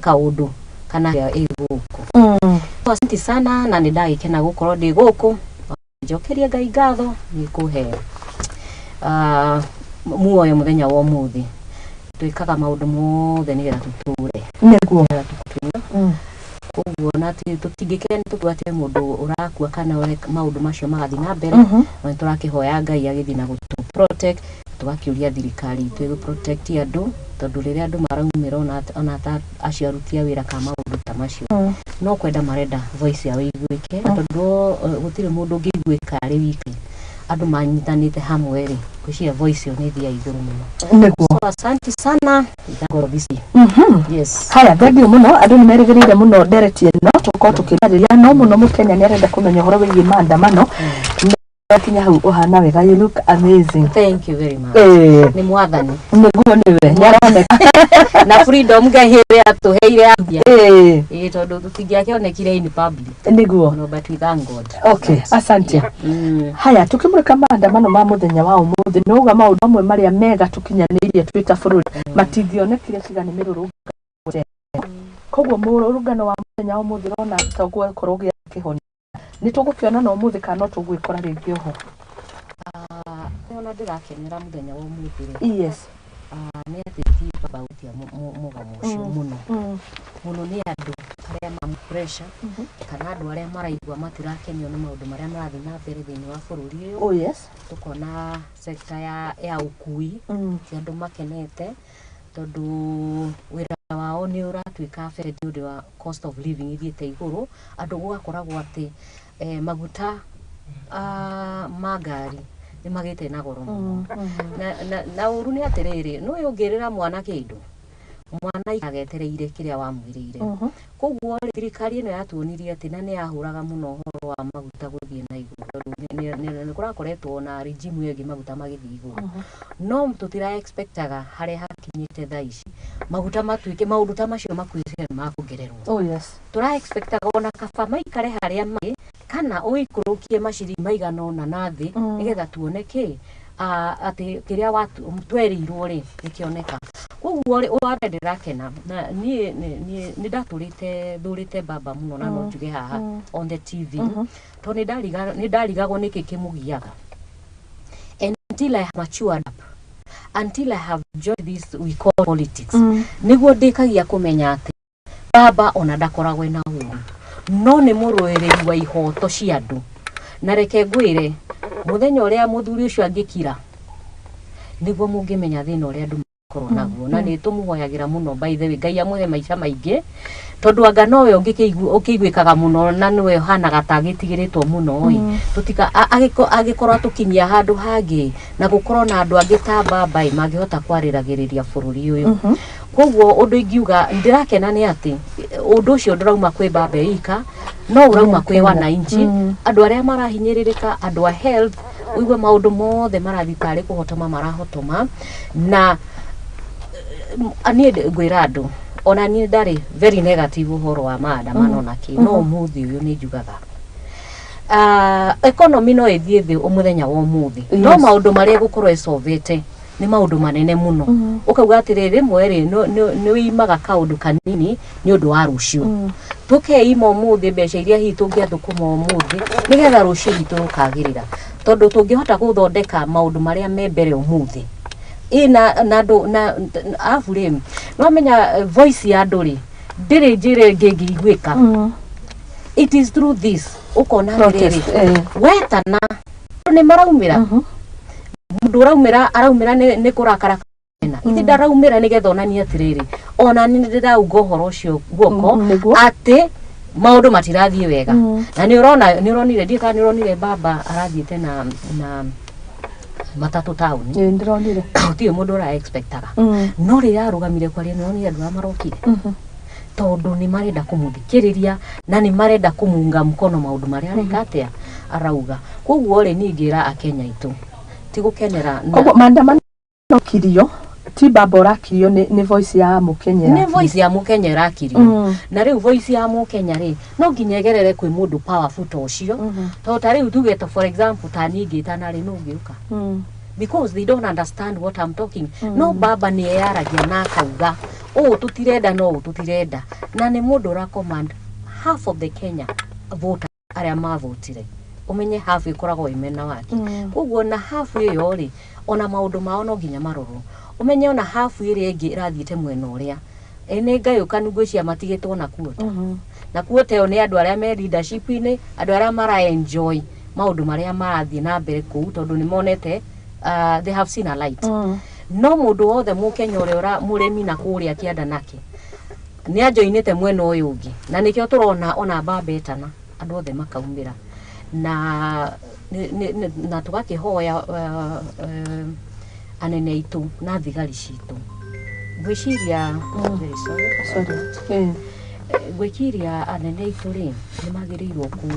Kaũndũ kana ĩ gũkũ. Asante sana, na nĩ ndagĩkena gũkorwo ndĩ gũkũ. Njokerie Ngai ngatho nĩ kũhe muoyo mũthenya wa ũmũthĩ. Twĩkaga maũndũ mothe nĩgetha tũtũre. Nĩgetha tũtũre. Koguo na tũtingĩkena tũkiuga atĩ mũndũ ũrakua kana ũreka maũndũ macio magathiĩ na mbere. Na nĩ tũrakĩhoya Ngai agĩthiĩ na gũtũ protect, tũgakĩũria thirikari itũ ĩgũ protect andũ, tondũ rĩrĩa andũ maraumĩra ona ta acio aruti a wĩra kana maũndũ ta macio, no kwenda marenda voice yao ĩiguĩke, tondũ gũtirĩ mũndũ ũngĩiguĩka arĩ wiki. Andũ manyitanĩte hamwe rĩ, ngwĩciria voice ĩyo nĩ ĩthiaga igũrũ mũno. So asante sana. God bless you. Yes. Haya, thengiũ mũno. Andũ nĩ merĩgĩrĩire mũno ndereti ĩno tũkorwo tũkĩarĩria, no mũno mũkenya nĩ arenda kũmenya ũhoro wĩgiĩ maandamano. No kinya hau ũhana wega, you look amazing. Thank you very much. Nĩ Mwathani. Nĩguo, nĩwe nĩ aroneka. Na freedom Ngai ĩrĩa atũheire ambia. Ĩĩ, tondũ tũtingĩakĩonekire in public. No, but we thank God. Okay, asante. Haya, tukĩmũrĩka maandamano ma mũthenya wa ũmũthĩ, nĩ uga maũndũ mamwe marĩa mega tũkinyanĩirie twĩ ta bũrũri matingĩonekire tiga nĩ mĩrũrũngano. Koguo mũrũrũngano wa mũthenya wa ũmũthĩ ũrona ta ũgũkorwo ũgĩa kĩhonia? Nĩ tũgũkĩona na ũmũthĩ kana no tũgwĩkora rĩngĩ oho? Ah, ona ndĩrakenera mũthenya wa ũmũthĩ rĩ, nĩ atĩ ti baba gũtia mũgomo ũcio mũno mũno, nĩ andũ arĩa ma pressure kana andũ arĩa maraigua matirakenio nĩ maũndũ marĩa marathiĩ na mbere thĩinĩ wa bũrũri ũyũ. Tũkona sector ya ũkui ti andũ makenete, tondũ wĩra wao nĩ ũratuĩka affected nĩ ũndũ wa cost of living ithiĩte igũrũ. Andũ gũgakoragwo atĩ maguta ma ngari nĩ magĩte na goro mũno. Na ũru nĩ atĩrĩrĩ, nĩũĩ ũngĩrĩra mwana kĩndũ, mwana aikaraga etereire kĩrĩa wamwĩrĩire. Koguo rĩ, thirikari ĩno yatuonirie atĩ na nĩ yahũraga mũno ũhoro wa maguta gũthiĩ na igũrũ, tondũ nĩ kũrakoretwo na regime ĩyo ĩngĩ maguta magĩthiĩ igũrũ, no tũtira expectaga harĩa hakinyĩte thaa ici maguta matuĩke maũndũ ta macio makuĩte nĩ makuongererwo. Tũra expectaga ona kaba maikare harĩa marĩ kana ũikũrũkie maciringi maigana ũna na thĩ, nĩgetha tuone kĩ atĩ kĩrĩa twerĩirwo rĩ nĩkĩoneka. Koguo rĩ, ũndũ wa mbere ndĩrakena na niĩ nĩ ndatũrĩte thũrĩte baba mũno, na no njuge haha on the TV, tondũ nĩ ndarigagwo nĩkĩ kĩmũgiaga until I matured up, until I have joined this we call politics, nĩguo ndĩkagia kũmenya atĩ baba ona ndakoragwo ena ũru, no nĩ mũrũĩrĩri wa ihoto cia andũ. Na reke ngwĩre, mũthenya ũrĩa mũthuri ũcio angĩkira nĩguo mũngĩmenya thĩna ũrĩa andũ makorwo naguo. Na nĩ tũmũhoyagĩra mũno, by the way, Ngai amũhe maica maingĩ, tondũ anga nowe ũngĩkĩiguĩkaga mũno na nĩwe ũhanaga ta agĩtigĩrĩtwo mũno ĩ. Tũtika angĩkorwo atũkinyia handũ hangĩ na gũkorwo na andũ angĩ ta baba ĩ mangĩhota kwarĩragĩrĩria bũrũri ũyũ. Koguo ũndũ ingiuga ndĩrakena nĩ atĩ ũndũ ũcio ndũrauma kwĩ baba ika, no ũrauma kwĩ wananchi, andũ arĩa marahinyĩrĩrĩka, andũ a health, ũigue maũndũ mothe marathiĩ tarĩ kũhotoma marahotoma. Na niĩ ngwĩra andũ, ona niĩ ndarĩ very negative ũhoro wa maandamano na kĩ, no ũmũthĩ ũyũ nĩ njugaga economy no ĩthiĩ thĩ mũthenya wa ũmũthĩ, no maũndũ marĩa ĩgũkorwo ĩcovete nĩ maũndũ manene mũno. Ũkauga atĩrĩrĩ, rĩmwe rĩ nĩ wĩimaga kaũndũ kanini nĩ ũndũ wa rũciũ. Tũkeima ũmũthĩ mbeca iria hihi tũngĩathũkũma ũmũthĩ nĩgetha rũciũ rwitũ rũkagĩrĩra, tondũ tũngĩhota gũthondeka maũndũ marĩa me mbere ũmũthĩ ĩ na andũ na arabu rĩ, nĩwamenya voice ya andũ rĩ ndĩrĩ njĩra ĩngĩ ĩngĩiguĩka. It is through this ũkona atĩrĩrĩ, Protest, eh. wetana andũ nĩ maraumĩra. Mũndũ ũraumĩra araumĩra nĩ kũrakara na ithe ndaraumĩra nĩgetha onanie atĩrĩrĩ, ona niĩ nĩ ndĩraunga ũhoro ũcio guoko atĩ maũndũ matirathiĩ wega. Na nĩ ũrona, nĩ ũronire, ndiũĩ kana nĩ ũronire baba arathiĩte na matatũ taũni. Ĩĩ, ndĩronire. Gũtirĩ mũndũ ũra expectaga, no rĩrĩa arũgamire kwaria, nĩ ũronire andũ arĩa marokire, tondũ nĩ marenda kũmũthikĩrĩria na nĩ marenda kũmunga mkono maũndũ marĩa areka atĩa arauga. Koguo rĩ, niĩ ingĩra akenya aitũ ti gũkenera Koguo maandamano kirio ti baba ũrakirio, nĩ voice ya mũkenya. Nĩ voice ya mũkenya ĩrakirio. Na rĩu voice ya mũkenya rĩ, no nginya ĩgerere kwĩ mũndũ powerful ta ũcio, tondũ ta rĩu tuge ta for example ta niĩ ngĩtana rĩ, no ũngĩũka. Because they don't understand what I'm talking. No baba nĩ eyaragia na akauga ũũ tũtirenda no ũũ tũtirenda, na nĩ mũndũ ũra command half of the Kenya voter arĩa mavotire. Ũmenye half ĩkoragwo ĩ mena wake. Koguo na half ĩyo rĩ, ona maũndũ mao no nginya marorwo. Ũmenye ona half ĩrĩa ĩngĩ ĩrathiĩte mwena ũrĩa nĩ ngayũkanu, ngwĩciria matigĩtwo na kuota na kuota ĩyo nĩ andũ arĩa me leadership-inĩ, andũ arĩa mara enjoy maũndũ marĩa marathiĩ na mbere kũu, tondũ nĩ monete, they have seen a light. No mũndũ wothe mũkenya ũrĩa ũra mũrĩmi na kũrĩa kĩanda nake nĩ anjoinĩte mwena ũyũ ũngĩ, na nĩkĩo tũrona ona mbamba ĩtana andũ othe makaumĩra na na tũgakĩhoya anene aitũ na thigari citũ. Ngwĩciria, very sorry. Sorry. Eh. Ngwĩciria anene aitũ rĩ, nĩ magĩrĩirwo ku,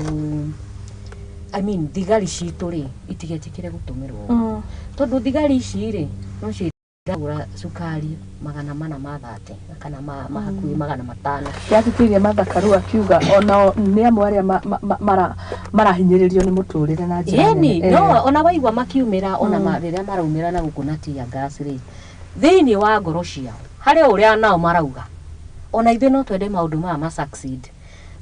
I mean, thigari citũ rĩ, itigetĩkĩre gũtũmĩrwo, tondũ thigari ici rĩ, no ciragũra cukari 430 kana ma hakuhĩ 500. Yathikĩrĩria Martha Karua akiuga onao nĩ amwe arĩa marahinyĩrĩrio nĩ mũtũrĩre na njĩra Ĩni. nene. No ona waigua makiumĩra, ona rĩrĩa maraumĩra na gũkũ na tear gas rĩ, thĩinĩ wa ngoro ciao harĩ ũrĩa nao marauga, ona ithuĩ no twende maũndũ maya ma succeed.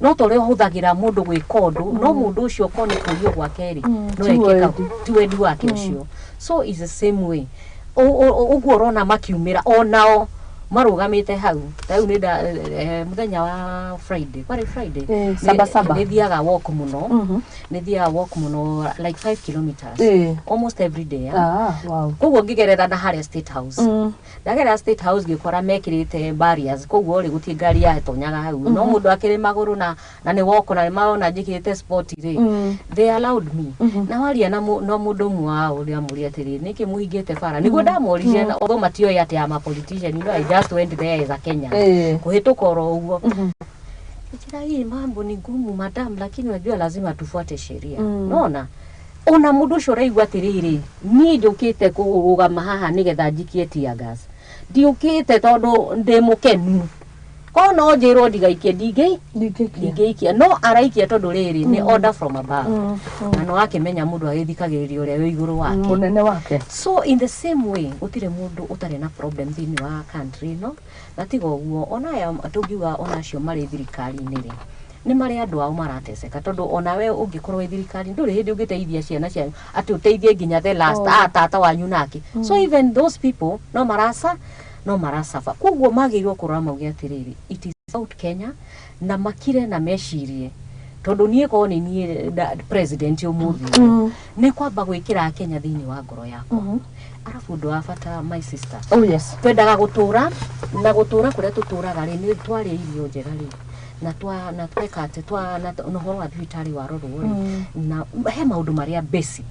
No ta ũrĩa ũhũthagĩra mũndũ gwĩka ũndũ, no mũndũ ũcio okorwo nĩ kũrio gwake rĩ, no ti ekĩka wendi. Ti wendi wake ũcio. So is the same way ũguo ũrona makiumĩra, onao marũgamĩte hau. Ta rĩu nĩ mũthenya wa Friday, kwarĩ Friday. Saba saba. Nĩ thiaga walk mũno. Nĩ thiaga walk mũno, like 5 kilometers almost every day, yeah. Ah, wow. Koguo ngĩgerera na harĩa State House, ndagerera State House ngĩkora mekĩrĩte barriers, koguo rĩ, gũtirĩ ngari yatonyaga hau, no mũndũ akĩrĩ magũrũ na nĩ walk na nĩ marona njĩkĩrĩte sport rĩ, they allowed me. Na waria na mũndũ ũmwe wao ũrĩa amũria atĩrĩ, nĩkĩ mũhingĩte bara, nĩguo ndamoririe, na although matioĩ atĩ am a politician, I just went there as a Kenyan kũhĩtũka oro ũguo. Njĩra hii mambo ni ngumu, madam, lakini unajua lazima tufuate sheria. Nona ona mũndũ ũcio ũraigua atĩrĩrĩ, niĩ njũkĩte kũrũgama haha nĩgetha njikie tear gas, ndiũkĩte tondũ ndĩ mũkenu. Korwo no njĩrwo ndigaikie, ndingĩ Ndingĩikia. Ndingĩikia, no araikia tondũ rĩrĩ nĩ order from above, na no akĩmenya mũndũ agĩthikagĩrĩria ũrĩa wĩ igũrũ wake. Mũnene wake. So in the same way, gũtirĩ mũndũ ũtarĩ na problem thĩinĩ wa country ĩno. Na tiga ũguo, ona aya tũngiuga ona acio marĩ thirikari-inĩ rĩ, nĩ marĩ andũ ao marateseka, tondũ onawe ũngĩkorwo wĩ thirikari ndũrĩ hĩndĩ ũngĩteithia ciana cianyu atĩ ũteithie nginya the last. Ah, tata wanyu nake. So even those people no maracaba. Koguo magĩrĩirwo kũrora mauge atĩrĩrĩ, it is about Kenya, na makire na mecirie, tondũ niĩ korwo nĩ niĩ president ũmũthĩ, nĩ kwamba gwĩkĩra Kenya thĩinĩ wa ngoro yakwa. Arabu ũndũ wa bata, my sister, Oh yes. twendaga gũtũra, na gũtũra kũrĩa tũtũraga rĩ, nĩ twarĩa irio njega rĩ, na twa na tweka atĩ twa na ũhoro wa thibitarĩ warorwo rĩ, na he maũndũ marĩa basic,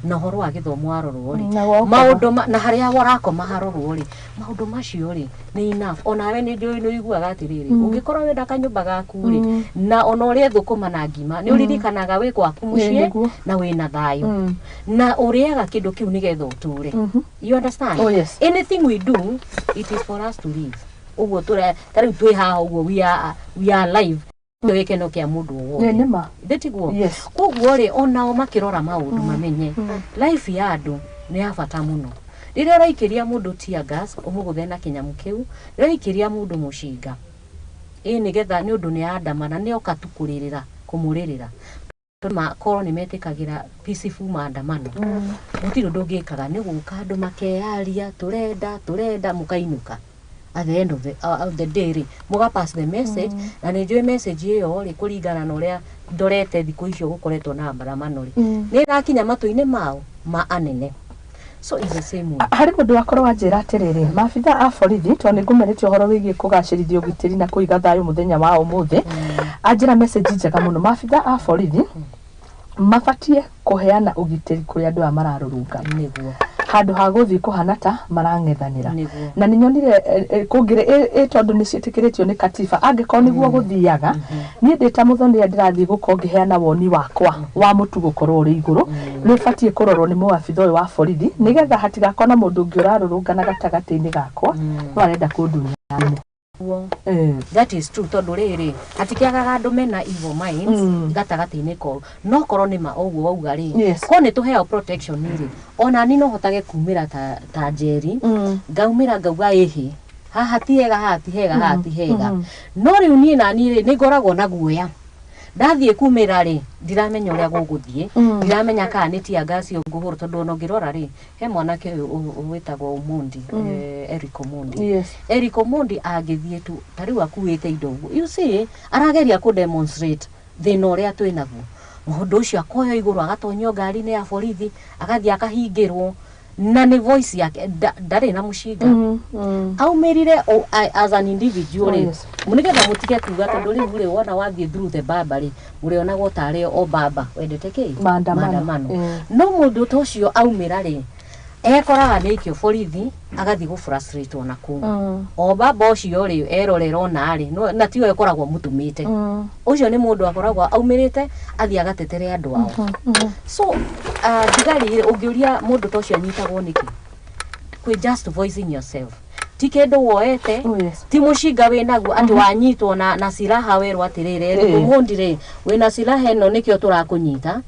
na ũhoro wa gĩthomo warorwo rĩ, Na gwa gũkoma. Maũndũ na harĩa warakoma harorwo rĩ, maũndũ macio rĩ, nĩ enough. Onawe nĩ njũĩ nĩ ũiguaga atĩrĩrĩ, ũngĩkorwo wenda kanyũmba gaku rĩ, na ona ũrĩe thũkũma na ngima, nĩ ũririkanaga wĩ gwaku mũciĩ Nĩguo. na wĩna thayũ na ũrĩaga kĩndũ kĩu nĩgetha ũtũre. You understand? Oh, yes. Anything we do, it is for us to live. Ũguo tũra ta rĩu twĩ haha ũguo, we are alive, nĩ gĩkeno kĩa mũndũ o Nĩ wothe. nĩma. Ithe tiguo? Yes. Koguo rĩ, onao makĩrora maũndũ, mamenye life ya andũ nĩ ya bata mũno. Rĩrĩa ũraikĩria mũndũ tear gas, ũmũgũthe na kĩnyamũ kĩu, rĩrĩa ũraikĩria mũndũ mũcinga ĩ nĩgetha nĩ ũndũ nĩ andamana, nĩ oka tu kũrĩrĩra kũmũrĩrĩra, tondũ korwo nĩ metĩkagĩra peaceful maandamano, gũtirĩ ũndũ ũngĩkaga, nĩ gũka andũ makeyaria, tũrenda tũrenda, mũkainũka. At the end of the day rĩ, mũga pass the message, na nĩ njũĩ message ĩyo rĩ, kũringana na ũrĩa ndorete thikũ icio gũkoretwo na maandamano rĩ, nĩ ĩrakinya matũ-inĩ mao ma anene. So it's the same way. Harĩ mũndũ wakorwo wanjĩra atĩrĩrĩ, maabitha a borithi, tondũ nĩ ngũmeretie ũhoro wĩgiĩ kũgacĩrithia ũgitĩri na kũiga thayũ mũthenya wa ũmũthĩ, anjĩra message njega mũno. Maabitha a borithi mabatie kũheana ũgitĩri kũrĩ andũ aya mararũrũngana, handũ ha gũthiĩ kũhana ta marang'ethanĩra. Na nĩ nyonire kũngĩrĩ tondũ nĩ ciĩtĩkĩrĩtio nĩ katiba, angĩkorwo nĩguo gũthiaga, niĩ ndĩ ta mũthoni rĩrĩa ndĩrathiĩ gũkorwo ngĩheana woni wakwa wa mũtu gũkorwo ũrĩ igũrũ, nĩ ũbatiĩ kũrorwo nĩ mũabitha ũyũ wa borithi, nĩgetha hatigakorwo na mũndũ ũngĩ ũrarũrũngana gatagatĩ-inĩ gakwa no arenda kũndunya thimũ. Guo. Eh. That is true, tondũ rĩrĩ hatikĩagaga andũ mena evil minds gatagatĩ-inĩ ko no korwo nĩ ma ũguo wauga rĩ, ko nĩ tũheo protection rĩ, ona ni no hotage kumĩra ta Njeri, ngaumĩra ngauga, ĩhĩ, haha ti hega, haha ti hega, haha ti hega. No rĩu niĩ nani rĩ, nĩ ngoragwo na guoya ndathiĩ kumĩra rĩ, ndiramenya ũrĩa gũgũthiĩ, ndiramenya kana nĩ tear gas ĩyo ngũhũrwo, tondũ ona ũngĩrora rĩ, he mwanake ũyũ wĩtagwo Omondi, Eric Omondi. Eric Omondi angĩthiĩ tu ta rĩu akuĩte indo ũguo, you see, arageria kũ demonstrate thĩna ũrĩa twĩ naguo. Mũndũ ũcio akoywo igũrũ, agatonyio ngari-inĩ ya borithi, agathiĩ akahingĩrwo, na nĩ voice yake, ndarĩ na mũcinga. Aumĩrire as an individual rĩ, nĩgetha mũtige kuga, tondũ rĩu rĩ, wona wathiĩ through the baba rĩ, mũrĩonagwo tarĩ o baba wendete kĩ Maandamano. Maandamano. No mũndũ ta ũcio aumĩra rĩ, ekoraga nĩ aikio borithi, agathiĩ gũ frustrate ona kũu. O baba ũcio rĩ, erorera ona rĩ, na tiwe ĩkoragwo mũtũmĩte. Ũcio nĩ mũndũ akoragwo aumĩrĩte athiĩ agatetere andũ ao. So thigari, ũngĩũria mũndũ ta ũcio anyitagwo nĩkĩ, kwĩ just voicing yourself, ti kĩndũ woete, ti mũcinga wĩ naguo atĩ wanyitwo na silaha werwo atĩrĩrĩ, Omondi rĩ, wĩna silaha ĩno nĩkĩo tũrakũnyita.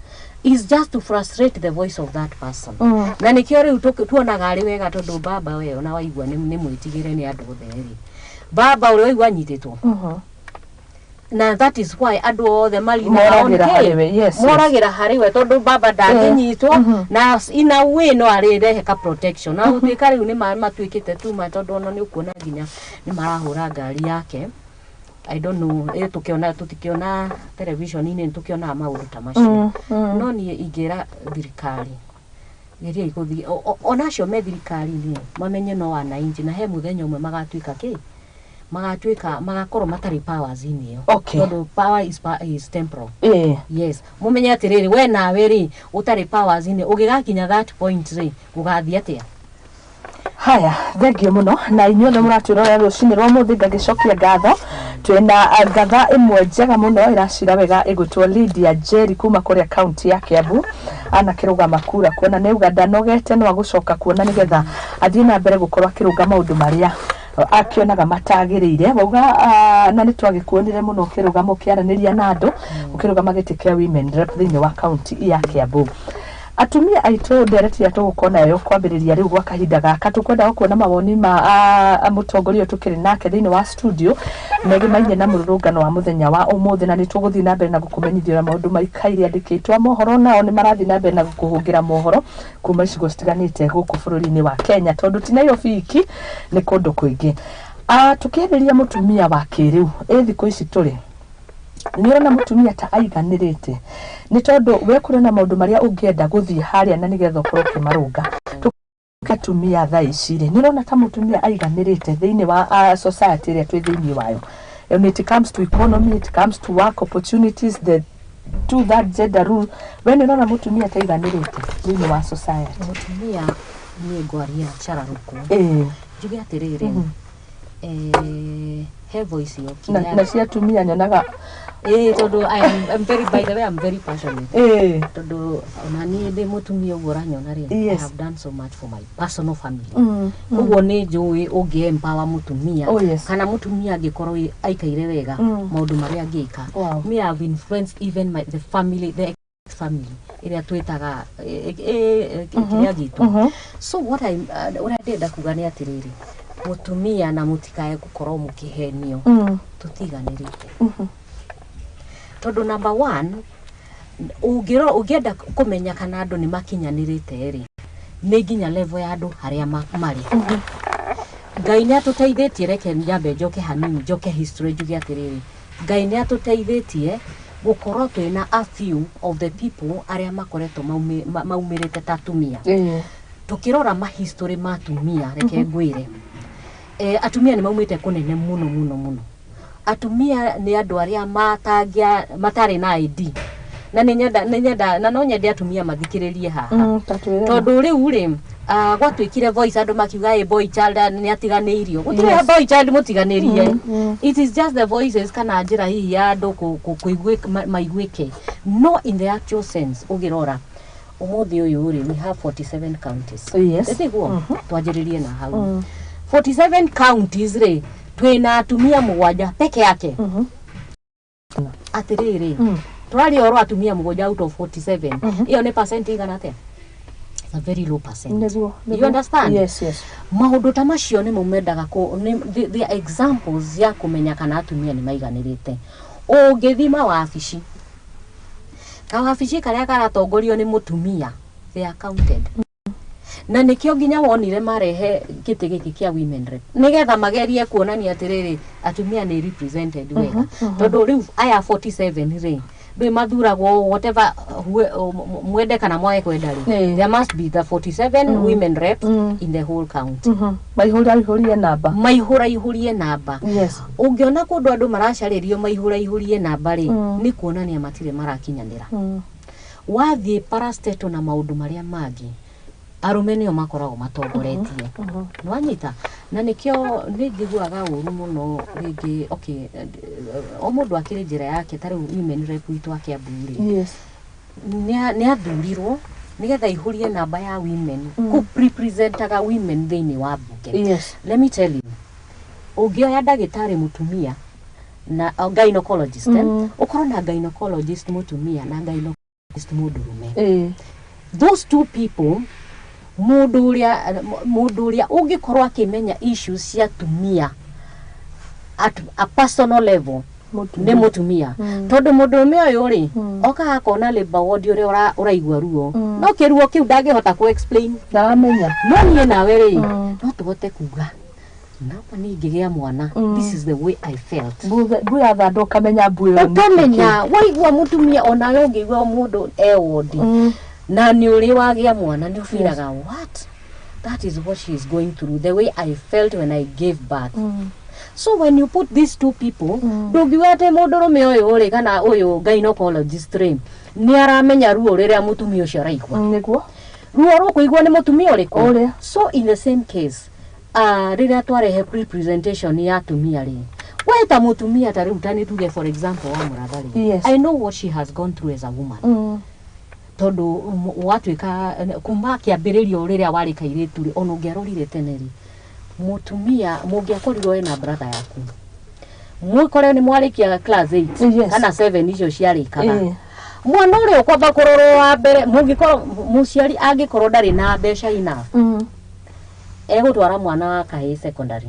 Is just to frustrate the voice of that person. Na nĩkĩo rĩu tuonaga arĩ wega, tondũ baba we ona waigua nĩ mwĩtigĩre nĩ andũ othe rĩ, baba ũrĩa waigua anyitĩtwo, na that is why andũ othe marinaga on Moragĩra kĩ? harĩ we, yes. Moragĩra harĩ we, tondũ baba ndangĩnyitwo, na in a way no arĩrehe ka protection, na gũtuĩka rĩu nĩ matuĩkĩte tuma, tondũ ona nĩ ũkuona nginya nĩ marahũra ngari yake. I don't know, tũkĩona tũtikĩona television-inĩ, nĩ tũkĩonaga maũndũ ta macio. No niĩ ingĩra thirikari, geriai gũthiĩ ona acio me thirikari-inĩ mamenye no wananchi, na he mũthenya ũmwe magatuĩka kĩ, magatuĩka magakorwo matarĩ powers-inĩ ĩyo. Tondũ power is temporal. Yes, mumenye atĩrĩrĩ, we nawe rĩ, ũtarĩ powers-inĩ, ũgĩgakinya that point rĩ, gũgathiĩ atĩa? Haya, thengio mũno na inyuothe mũratwĩrorera rũcinĩ rwa mũthĩ. Ngagĩcokia ngatho, twĩna ngatha ĩmwe njega mũno ĩracira wega ĩgwĩtwo Lydia Njeri kuma kũrĩa kaunti ya Kiambu, anakĩrũgama kura kuona nĩ auga ndanogete, no agũcoka kuona nĩgetha athiĩ na mbere gũkorwo akĩrũnga maũndũ marĩa akĩonaga matagĩrĩire. Wauga na nĩ twagĩkuonire mũno ũkĩrũgama ũkĩaranĩria na andũ, ũkĩrũgama gĩtĩ kĩa women rep thĩinĩ wa kaunti ya Kiambu. Atumia aitũ, ndereti ĩrĩa tũgũkorwo nayo kwambĩrĩria rĩu gwa kahinda gaka, tũkwenda kuona mawoni ma mũtongoria ũyũ tũkĩrĩ nake thĩinĩ wa studio megĩmainie na mũrũrũngano wa mũthenya wa ũmũthĩ, na nĩ tũgũthiĩ na mbere na gũkũmenyithia ũrĩa maũndũ maikaire. Andĩkĩtwo a mohoro nao nĩ marathiĩ na mbere na gũkũhũngĩra mohoro kuma icigo citiganĩte gũkũ bũrũri-inĩ wa Kenya, tondũ ti Nairobi iki, nĩ kũndũ kũingĩ. Tũkĩarĩria mũtumia wa kĩrĩu ĩ thikũ ici tũrĩ, nĩ ũrona mũtumia ta aiganĩrĩte? Nĩ tondũ we kũrĩ na maũndũ marĩa ũngĩenda gũthiĩ harĩa na nĩgetha ũkorwo ũkĩmarũnga. Atumia thaa ici rĩ, nĩ ũrona ta mũtumia aiganĩrĩte thĩinĩ wa society ĩrĩa twĩ thĩinĩ wayo? When it comes to economy, it comes to work opportunities, the to that gender rule, we nĩ ũrona mũtumia ta aiganĩrĩte thĩinĩ wa society? Mũtumia, niĩ ngwaria cararũkũ, njuge atĩrĩrĩ, he voice yokire. Na cia atumia nyonaga. Ĩĩ, tondũ I'm very, by the way, I'm very passionate, tondũ ona niĩ ndĩ mũtumia ũguo ũranyona rĩ, I have done so much for my personal family. Koguo nĩ njũĩ ũngĩ empower mũtumia, kana mũtumia angĩkorwo aikaire wega, maũndũ marĩa angĩka. Me have influenced even the family, the family ĩrĩa twĩtaga kĩrĩa gitũ. So what I ũrĩa ndĩrenda kuga nĩ atĩrĩrĩ, mũtumia na mũtikae gũkorwo mũkĩhenio, tũtiganĩrĩte, tondũ number one, ũngĩenda kũmenya kana andũ nĩ makinyanĩrĩte rĩ, nĩ nginya level ya andũ harĩa marĩ. Ngai nĩ atũteithĩtie. Reke nyambe njoke hanini, njoke history, njuge atĩrĩrĩ, Ngai nĩ atũteithĩtie gũkorwo twĩna a few of the people arĩa makoretwo maumĩrĩte ta atumia. Tukirora mahistory ma atumia, reke ngwĩre, atumia nĩ maumĩte kũnene mũno mũno mũno. Atumia nĩ andũ arĩa matangĩa matarĩ na ID, na nĩ nyenda na no nyende atumia mathikĩrĩrie haha. Ta twĩre. Tondũ rĩu rĩ, gwatuĩkire voice, andũ makiuga ĩ boy child nĩ atiganĩirio. Gũtirĩ boy child mũtiganĩrie. It is just the voices kana njĩra hihi ya andũ maiguĩke, no in the actual sense, ũngĩrora ũmũthĩ ũyũ rĩ, we have 47 counties. Tiguo twanjĩrĩrie na hau 47 counties rĩ, Twĩna atumia 7 peke yake. Atĩrĩrĩ, tũraria ũhoro wa atumia 7 out of 47. Ĩyo nĩ percent igana atĩa? It's a very low percent. Nĩguo. You understand? Yes. Maũndũ ta macio nĩmo mendaga they are examples ya kũmenya kana atumia nĩ maiganĩrĩte. Ũngĩthima wabici, kawabici karĩa karatongorio nĩ mũtumia, they are counted. Na nĩkĩo nginya wonire marehe gĩtĩ gĩkĩ kĩa women rep, nĩgetha magerie kuonania atĩrĩrĩ, atumia nĩ represented wega, tondũ rĩu aya 47 rĩ, ndũĩ mathuragwo whatever, mwende kana mwage kwenda rĩ, there must be the 47 women reps in the whole county. Maihũra ihũrie namba. Maihũra ihũrie namba. Ũngĩona kũndũ andũ maracarĩrio maihũra ihũrie namba rĩ, nĩ kuonania matirĩ marakinyanĩra. Wathiĩ parastatal na maũndũ marĩa mangĩ, arũme nĩo makoragwo matongoretie. Nĩwanyita? Na nĩkĩo nĩ njiguaga ũru mũno rĩngĩ. Okay, o mũndũ akĩrĩ njĩra yake. Ta rĩu women rep witũ a Kiambu rĩ, nĩ athurirwo nĩgetha ihũrie namba ya women, kũ representaga women thĩinĩ wa mbunge. Let me tell you, ũngĩoya ndagĩtarĩ mũtumia na gynecologist, ũkorwo na gynecologist mũtumia na gynecologist mũndũrũme, those two people, mũndũ ũrĩa ũngĩkorwo akĩmenya issues cia atumia at a personal level nĩ mũtumia, tondũ mũndũrũme ũyũ rĩ, okaga akona labour ward ũrĩa ũraigua ruo, no kĩruo kĩu ndangĩhota kũ explain. Ndaramenya. No niĩ nawe rĩ, no tũhote kuga napa niĩ ngĩgĩa mwana, this is the way I felt. Mbu yathandwo ũkamenya mbu ĩyo nĩ. Ũkamenya waigua mũtumia, onawe ũngĩigua mũndũ e wodi na nĩ ũrĩ wagĩa mwana, nĩ ũbiraga what that is what she is going through, the way I felt when I gave birth. So when you put these two people, ndũngiuga atĩ mũndũrũme ũyũ rĩ kana ũyũ gynecologist rĩ nĩ aramenya ruo rĩrĩa mũtumia ũcio araigua. Ruo rũkũigua nĩ mũtumia ũrĩkũ? Ũrĩa. So in the same case, rĩrĩa twarehe representation ya atumia rĩ, we ta mũtumia, ta rĩu ta nĩ tuge for example wa Mũratha rĩ, I know what she has gone through as a woman, tondũ watuĩka kuma kĩambĩrĩrio rĩrĩa warĩ kairĩtu rĩ, ona ũngĩarorire tene rĩ, mũtumia mũngĩakorirwo ena brother yaku, mwĩkore nĩ mwarĩkia class 8 kana 7 icio ciarĩkaga, mwana ũrĩa ũkwamba kũrorwo wa mbere, mũngĩkorwo mũciari angĩkorwo ndarĩ na mbeca enough, egũtwara mwana wa kahĩĩ secondary.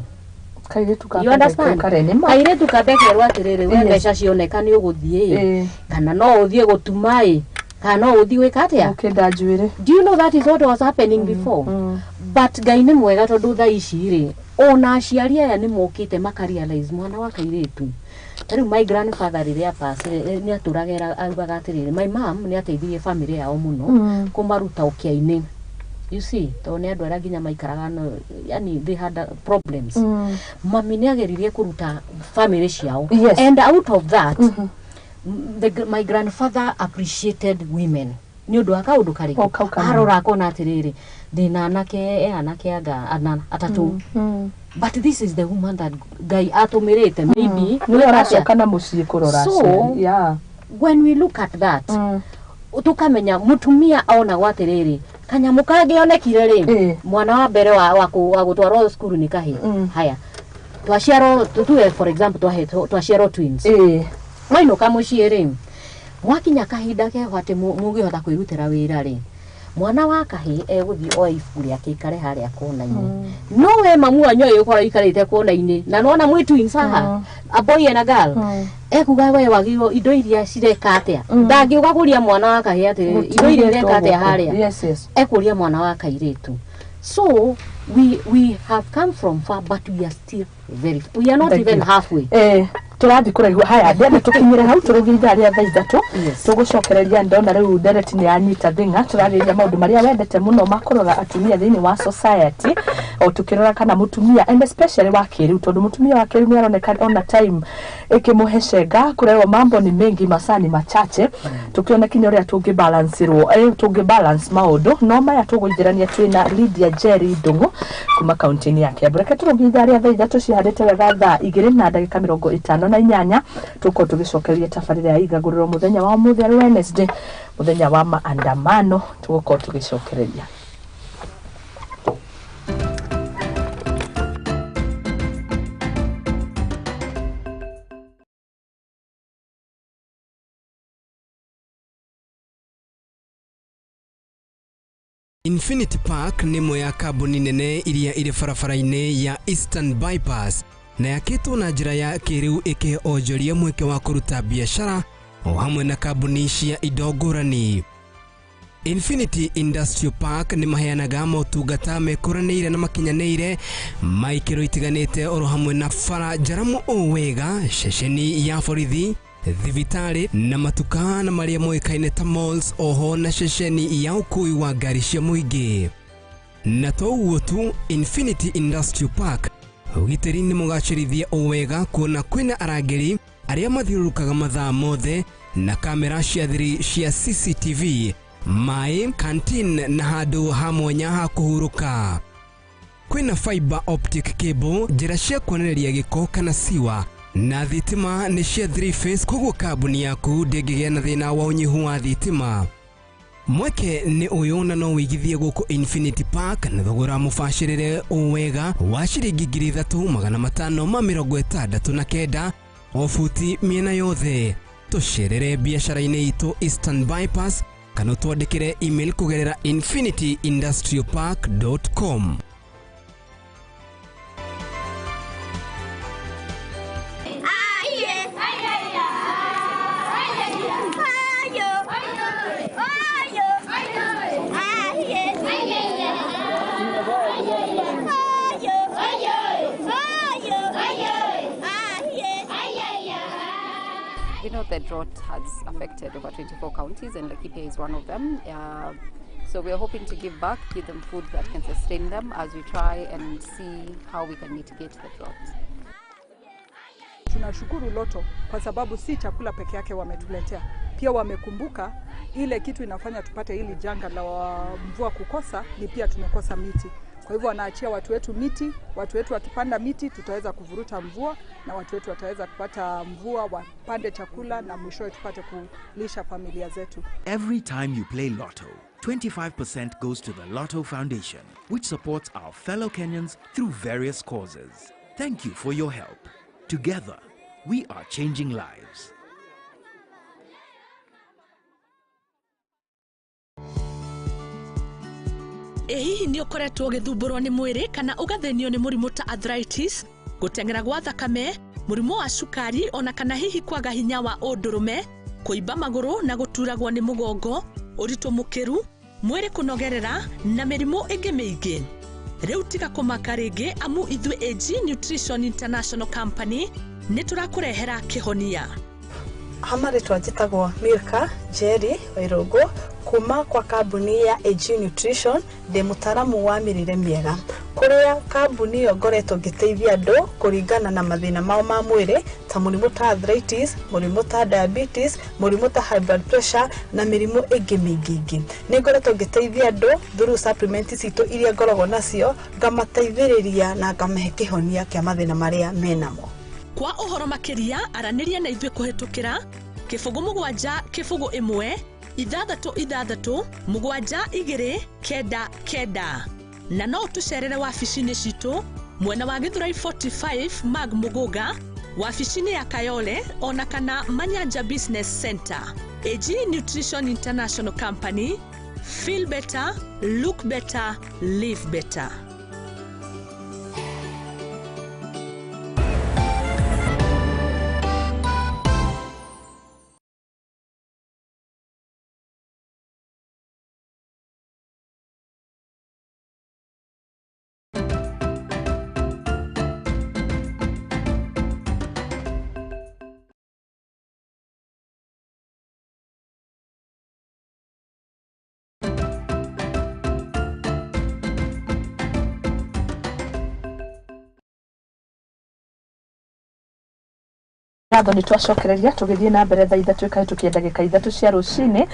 Kairĩtu. You understand? Kare nĩ ma. Kairĩtu kambe kerwo atĩrĩrĩ, we mbeca cioneka nĩ ũgũthiĩ ĩ, kana no ũthiĩ gũtuma ĩ, kana no ũthiĩ gwĩka atĩa. Ũkĩnda njuĩrĩ. Do you know that is what was happening before? But Ngai nĩ mwega, tondũ thaa ici rĩ, ona aciari aya nĩ mokĩte makarealize mwana wa kairĩtu. Ta rĩu my grandfather rĩrĩa passed, nĩ atũraga augaga atĩrĩrĩ, my mom nĩ ateithirie family yao mũno kũmaruta ũkĩa-inĩ, you see, tondũ nĩ andũ arĩa nginya maikaraga no, yani they had problems. Mami nĩ ageririe kũruta family ciao, and out of that, my grandfather appreciated women nĩ ũndũ wa kaũndũ karĩkũ? O kau kanini. Arora akona atĩrĩrĩ, ndĩna anake, e anake anga ana atatũ, but this is the woman that Ngai atũmĩrĩte maybe. Nĩwe aracoka na mũciĩ kũrora So, aciari. Yeah. when we look at that, tukamenya mutumia onagwo atĩrĩrĩ, kanyamũ kangĩonekire rĩ, mwana wa mbere wa gũtwarwo cukuru nĩ kahĩ. Haya, twaciarwo, tuge for example twaciarwo twins, mwainũka mũciĩ rĩ, mwakinya kahinda keho atĩ mũngĩhota kwĩrutĩra wĩra rĩ, mwana wa kahĩ egũthiĩ oe ibuku rĩake ikare harĩa kona-inĩ, no we mamu wanyu agĩgũkora ikarĩte kona-inĩ na nona mwĩ twins haha, a boy and a girl, ekuga we wagĩrĩirwo indo iria cireka atĩa. Ndangĩũka kũria mwana wa kahĩ atĩrĩrĩ, indo iria ireka atĩa harĩa. Ekũria mwana wa kairĩtu. So we have come from far, but we are still very, we are not Thank even you. halfway. Tũrathiĩ kũraihu. Haya, ndĩrenda tũkinyĩre hau tũrũgie ithaa rĩa thaa 3. Tũgũcokereria. Ndona rĩu ndereti nĩ yanyita thing'a. Tũrarĩrĩria maũndũ marĩa wendete mũno makũrora atumia thĩinĩ wa society, o tũkĩrora kana mũtumia and especially wa kĩrĩu, tondũ mũtumia wa kĩrĩu nĩ aroneka ona time ĩkĩmũhe cenga kũrerwo mambo ni mengi, masaa ni machache. Tũkĩona kinya ũrĩa tũngĩ balanceirwo, tũngĩ balance maũndũ no maya. Tũgũingĩrania twĩna Lydia Jerry Ndung'u kuma kaunti-inĩ ya Kiambu. Reke tũrũgie ithaa rĩa thaa 3 cihandĩte wega, thaa 2 na ndagĩka 58. Tũkorwo tũgĩcokeria tabarĩra ya igagũrĩro mũthenya wa ũmũthĩ arĩ Wednesday, mũthenya wa maandamano. Tũgũkorwo tũgĩcokereria. Infinity Park nĩ ĩmwe ya kambuni nene iria irĩ barabara-inĩ ya Eastern Bypass na yakĩtwo na njĩra ya kĩrĩu ĩkĩhe onjoria mweke wa kũruta biacara o hamwe na kambuni cia indo ngũrani. Infinity Industrial Park nĩ maheanaga motungata mekũranĩire na makinyanĩire ma ikĩro itiganĩte oro hamwe na bara njaramu o wega, ceceni ya borithi, thibitarĩ na matuka na marĩa moĩkaine ta malls, oho na ceceni ya ũkui wa ngari cia mũingĩ. Na to ũguo tu, Infinity Industrial Park ũgitĩri nĩ mũgacĩrithie o wega kuona kwĩna arangĩri arĩa mathiũrũrũkaga mathaa mothe na kamera cia thiri cia CCTV, maĩ, canteen na handũ ha mwanya ha kũhurũka. Kwĩna fiber optic cable, njĩra cia kuonereria gĩko kana siwa, na thitima nĩ cia 3 phase, koguo kambuni yaku ndĩngĩgĩa na thĩna wa ũnyihu wa thitima. Mweke nĩ ũyũ na no wĩigithie gũkũ Infinity Park na thogora mũbacĩrĩre o wega wa ciringi 3569 o buti mĩena yothe. Tũcerere biacara-inĩ itũ Eastern Bypass kana ũtwandĩkĩre email kũgerera infinityindustrialpark.com. We know the drought has affected over 24 counties, and Laikipia is one of them. So we are hoping to give back, give them food that can sustain them as we try and see how we can mitigate the drought. Tunashukuru Lotto kwa sababu si chakula peke yake wametuletea, pia wamekumbuka ile kitu inafanya tupate hili janga la mvua kukosa ni pia tumekosa miti. Kwa hivyo wanaachia watu wetu miti, watu wetu wakipanda miti tutaweza kuvuruta mvua na watu wetu wataweza kupata mvua, wapande chakula na mwishowe tupate kulisha familia zetu. Every time you play Lotto, 25% goes to the Lotto Foundation, which supports our fellow Kenyans through various causes. Thank you for your help. Together, we are changing lives. Ĩ hihi nĩ ũkoretwo ũgĩthumbũrwo nĩ mwĩrĩ kana ũgathĩnio nĩ mũrimũ ta arthritis, gũteng'era gwa thakame, mũrimũ wa cukari ona kana hihi kwaga hinya wa ũndũrũme, kũimba magũrũ na gũturagwo nĩ mũgongo, ũritũ mũkĩru, mwĩrĩ kũnogerera na mĩrimũ ĩngĩ mĩingĩ? Rĩu tiga kũmaka rĩngĩ amu ithuĩ AG Nutrition International Company nĩ tũrakũrehera kĩhonia. Hamarĩtwa njĩtagwo Milka Njeri Wairũngũ kuma kwa kambuni ya AG Nutrition, ndĩ mũtaaramu wa mĩrĩre mĩega kũrĩa kambuni ĩyo ngoretwo ngĩteithia andũ kũringana na mathĩna mao ma mwĩrĩ ta mũrimũ ta arthritis, mũrimũ ta diabetes, mũrimũ ta high blood pressure na mĩrimũ ĩngĩ mĩingĩ ĩngĩ. Nĩ ngoretwo ngĩteithia andũ through supplement citũ iria ngoragwo nacio, ngamateithĩrĩria na ngamahe kĩhonia kĩa mathĩna marĩa menamo. Kwa ũhoro makĩria aranĩria na ithuĩ kũhĩtũkĩra 07 01 6 6 7 2 9 9 na no tũcerere wabici-inĩ citũ mwena wa Githurai 45 Mag Muguga, wabici-inĩ ya Kayole ona kana Manyanja Business Center. AG Nutrition International Company, feel better, look better, live better. Ngatho nĩ twacokereria tũgĩthiĩ na mbere thaa ithatũ ĩkahĩtũkia ndagĩka 3 cia rũcinĩ.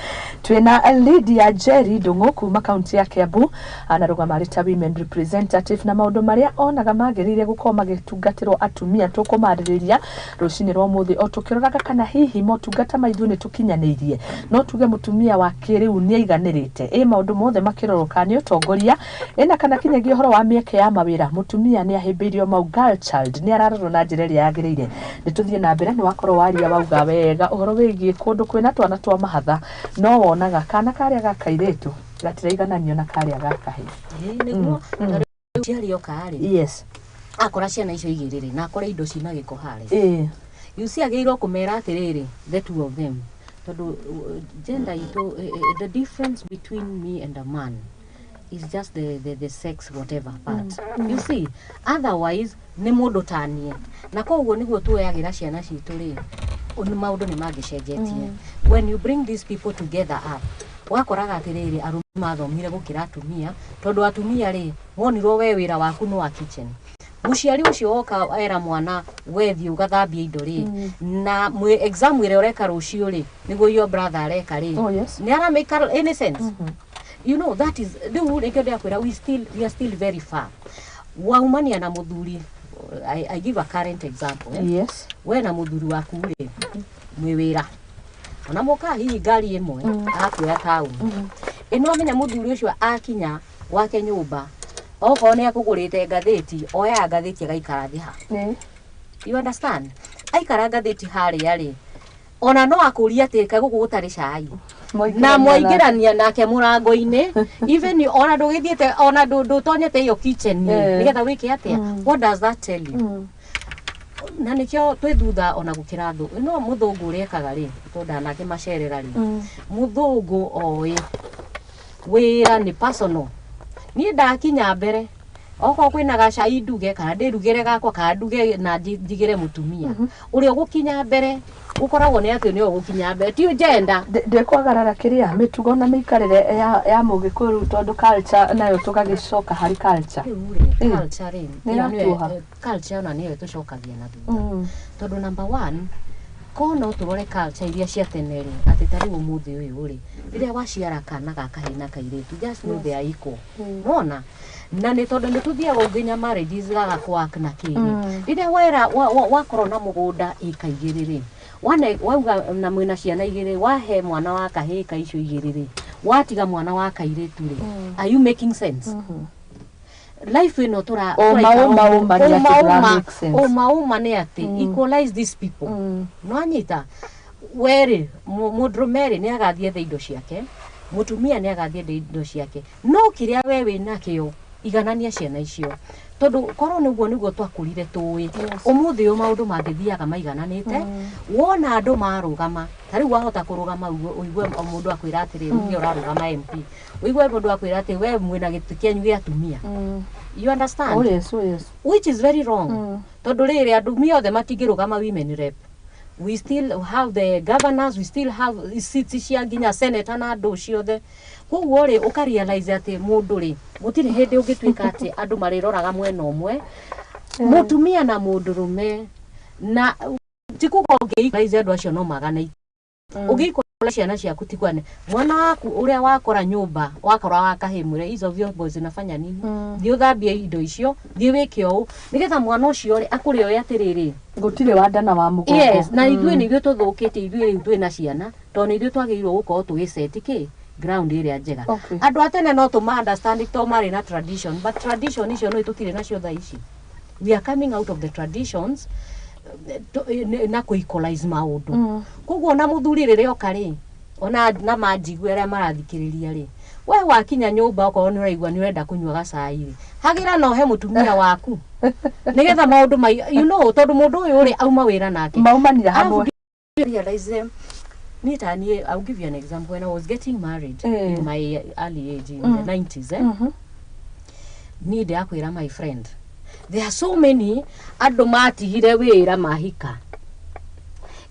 Twĩna Lydia Njeri Ndung'u kuma kaunti ya Kiambu, anarũgama arĩ ta women representative na maũndũ marĩa onaga magĩrĩire gũkorwo magĩtungatĩrwo atumia tũkũmarĩrĩria rũcinĩ rwa ũmũthĩ o tũkĩroraga kana hihi motungata ma ithuĩ nĩ tũkinyanĩirie. No tuge mũtumia wa kĩrĩu nĩ aiganĩrĩte, ĩ maũndũ mothe makĩrorwo kana nĩ ũtongoria, ĩna kana kinyagia ũhoro wa mĩeke ya mawĩra, mũtumia nĩ ahĩmbĩirio mau, girl child nĩ ararorwo na njĩra ĩrĩa yagĩrĩire. Nĩ tũthiĩ na mbere, nĩ wakorwo waria wauga wega ũhoro wĩgiĩ kũndũ kwĩna twana twa mahatha, no wonaga kana karĩa ga kairĩtu Gatiraigananio na karĩa ga kahĩĩ. Ĩĩ, nĩguo. Ta rĩu ciarĩ oka rĩ, akora ciana icio igĩrĩ rĩ, na akore indo cina gĩko harĩa, you see, agĩrĩirwo kũmera atĩrĩrĩ, the two of them, tondũ gender itũ, the difference between me and a man is just the sex, whatever part, you see. Otherwise nĩ mũndũ taniĩ, na koguo nĩguo tuoyagĩra ciana citũ rĩ, maũndũ nĩ mangĩcenjetie. When you bring these people together up, wakoraga atĩrĩrĩ, arũme mathomire gũkĩra atumia, tondũ atumia rĩ, monirwo we wĩra waku nĩ wa kitchen. Mũciari ũcio woka era mwana, we thiĩ ũgathambie indo rĩ, na mwĩ exam ĩrĩa ũreka rũciũ rĩ, nĩguo your brother areka rĩ, nĩ ara make any sense? You know, that is rĩu nĩkĩo ndĩrakwĩra, we are still very far. Waumania na mũthuri, I give a current example, eh? We na mũthuri waku rĩ, mwĩ wĩra, ona mũkaga hihi ngari ĩmwe, arakuoya taũni ĩno, amenya mũthuri ũcio akinya gwake nyũmba, okorwo nĩ akũgũrĩte ngathĩti, oyaga ngathĩti agaikara thĩ ha. You understand? Aikara ngathĩti harĩa rĩ, ona no akũrie atĩ kaĩ gũkũ gũtarĩ cai, na mwaingĩrania nake mũrango-inĩ, even ona ndũgĩthiĩte, ona ndũtonyete iyo kitchen, nĩgetha wĩke atĩa? What does that tell you? Na nĩkĩo twĩ thutha ona gũkĩra thũ. No mũthũngũ ũrĩa ekaga rĩ, tondũ ndanake macerera rĩ, mũthũngũ oĩ wĩra nĩ personal. Niĩ ndakinya mbere, okorwo kwĩna gacai nduge, kana ndĩrugĩre gakwa, kana nduge na njigĩre mũtumia ũrĩa ũgũkinya mbere, ũkoragwo nĩ atĩ nĩwe ũgũkinya mbere, ti gender. Ndĩkwagarara kĩrĩa mĩtugo na mĩikarĩre ya mũgĩkũyũ rĩu, tondũ culture nayo tũgagĩcoka harĩ culture. Rĩu rĩ, culture rĩ, Nĩ ĩyo nĩyo- ĩratuoha. Culture ona nĩyo ĩtũcokagia na thutha, tondũ number one, ko no tũrore culture iria cia tene rĩ, atĩ ta rĩu ũmũthĩ ũyũ rĩ, rĩrĩa waciara kana ga kahĩĩ na kairĩtu, just know they are equal. Nona na nĩ tondũ nĩ tũthiaga nginya marriages gaga kwak na kĩrĩ, rĩrĩa wera wakorwo na mũgũnda ĩka 2 rĩ, wane wauga na mwĩna ciana 2, wahe mwana wa kahĩĩ ka icio 2 rĩ, watiga mwana wa kairĩtu rĩ, are you making sense? Life ĩno tũra Ũma, tũraikara. ũma, ũma nĩ atĩ Ũma, ndũra ũma, make sense. Ũma ũma nĩ atĩ equalize these people. No anyita werĩ, mũndũrũme rĩ, nĩ agathiĩ ethe indo ciake, mũtumia nĩ agathiĩ ethe indo ciake, no kĩrĩa we wĩ nakĩo, iganania ciana icio, tondũ korwo nĩguo nĩguo twakũrire tũĩ, ũmũthĩ ũyũ maũndũ mangĩthiaga maigananĩte. Wona andũ marũgama, ta rĩu wahota kũrũgama ũigue o mũndũ akwĩra atĩrĩrĩ, uge ũrarũgama MP, ũigue mũndũ akwĩra atĩ we mwĩna gĩtĩ kĩanyu gĩa atumia. You understand? Oh yes, oh yes. Which is very wrong, tondũ rĩrĩ, andũ othe matingĩrũgama women rep. We still have the governors, we still have seats cia nginya senator na andũ ciothe. Koguo rĩ, ũka realize atĩ mũndũ rĩ, gũtirĩ hĩndĩ ũngĩtuĩka atĩ andũ marĩroraga mwena ũmwe, mũtumia na mũndũrũme, na ti kuga ũngĩ andũ acio no magane. Ũngĩikora ciana ciaku, ti kwane mwana waku ũrĩa wakora nyũmba, wakora wa kahĩĩ, mwĩre, "Hizo vyombo zinafanya nini? Thiĩ ũthambie indo icio, thiĩ wĩke ũũ," nĩgetha mwana ũcio rĩ, akũre oĩ atĩrĩrĩ, Gũtirĩ wa nda na wa mũgongo. Yes, na ithuĩ nĩ ithuĩ tũthũkĩtie, ithuĩ rĩu twĩna ciana, tondũ nĩ ithuĩ twagĩrĩirwo gũkorwo tũgĩceti kĩ ground ĩrĩa njega. Andũ a tene no tũma understand to marĩ na tradition, but tradition icio no tũtirĩ nacio thaa ici. We are coming out of the traditions, na kũ equalize maũndũ. Koguo ona mũthuri rĩrĩa oka rĩ, ona na manjigue arĩa marathikĩrĩria rĩ, we wakinya nyũmba, okorwo nĩ ũraigua nĩ ũrenda kũnyua gacai rĩ, hagĩra na ũhe mũtumia waku, nĩgetha maũndũ mai tondũ mũndũ ũyũ rĩ, auma wĩra nake. Maumanire hamwe. Realize niĩ ta niĩ, I'll give you an example. When I was getting married in my early age, in the 90s, eh? Niĩ ndĩrakwĩra, my friend, there are so many andũ matigire wĩra mahika,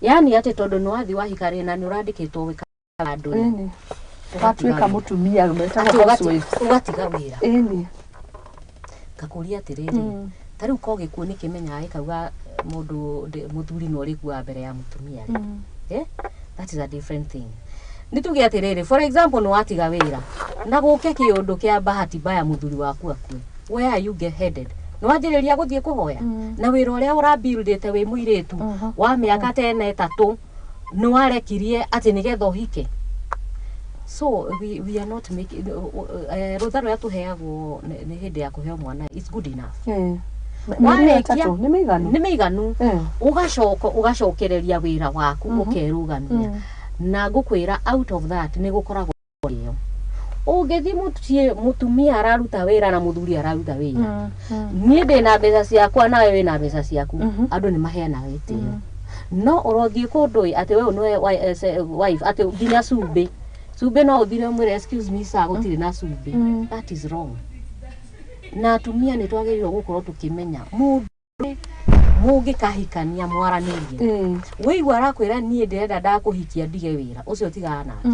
yani atĩ tondũ nĩ wathiĩ wahika rĩ, na nĩ ũrandĩkĩtwo wĩka handũ rĩ, Ĩni. Watuĩka ũgatiga wĩra. Mũtumia metagwo Atĩ housewife. Ũgatiga wĩra. Ngakũria atĩrĩrĩ, ta rĩu ko gĩkuũ nĩ kĩmenyaga gĩkauga mũndũ mũthuri no ũrĩkuaga mbere ya mũtumia rĩ, eh? That is a different thing. Nĩ tuge atĩrĩrĩ, for example, nĩ watiga wĩra na gũke kĩũndũ kĩa bahati mbaya, mũthuri waku akue, where are you get headed? Nĩ wanjĩrĩria gũthiĩ kũhoya na wĩra ũrĩa ũrabuildĩte wĩ mũirĩtu wa mĩaka tena 3, nĩ warekirie atĩ nĩgetha ũhike. So we are not making rũtha rũrĩa tũheagwo nĩ hĩndĩ ya kũheo mwana, it's good enough. Mĩeri Warĩkia- 3 nĩ mĩiganu. Nĩ mĩiganu. Ũgacoka ũgacokereria wĩra waku, ũkerũgamia, na ngũkwĩra out of that nĩ gũkoragwo ĩyo. Ũngĩthiĩ mũciĩ, mũtumia araruta wĩra na mũthuri araruta wĩra, niĩ ndĩna mbeca ciakwa nawe wĩna mbeca ciaku, andũ nĩ maheanaga gĩtĩo. No ũrothiĩ kũndũ ĩ, atĩ we nĩwe wife, atĩ nginya cumbĩ, cumbĩ no ũthire ũmwĩre, "Excuse me sir, gũtirĩ na cumbĩ." That is wrong. Na atumia nĩ twagĩrĩirwo gũkorwo tũkĩmenya mũndũ mũngĩkahikania mwaranĩrie. Wĩigua arakwĩra, "Niĩ ndĩrenda ndakũhikia ndige wĩra ũcio," tigana nake.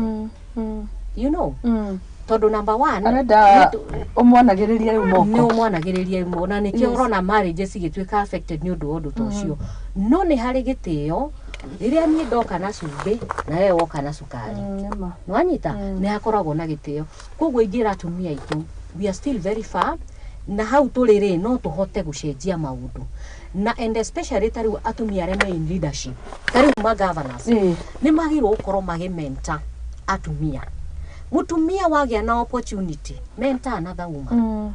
Tondũ number one, Arenda ũmwanagĩrĩrie rĩu nĩ moko. Ũmwanagĩrĩria mo na nĩkĩo ũrona marriages igĩtuĩka affected nĩ ũndũ wa ũndũ ta ũcio. No nĩ harĩ gĩtĩo rĩrĩa niĩ ndoka na cumbĩ na we woka na cukari. Nĩma. Nĩwanyita, nĩ hakoragwo na gĩtĩo. Koguo ingĩra atumia aitũ, we are still very far na hau tũrĩ rĩ, no tũhote gũcenjia maũndũ, na and especially ta rĩu atumia arĩa me in leadership, ta rĩu ma governors, nĩ magĩrĩirwo gũkorwo magĩmenta atumia. Mũtumia wagĩa na opportunity, mentor another woman.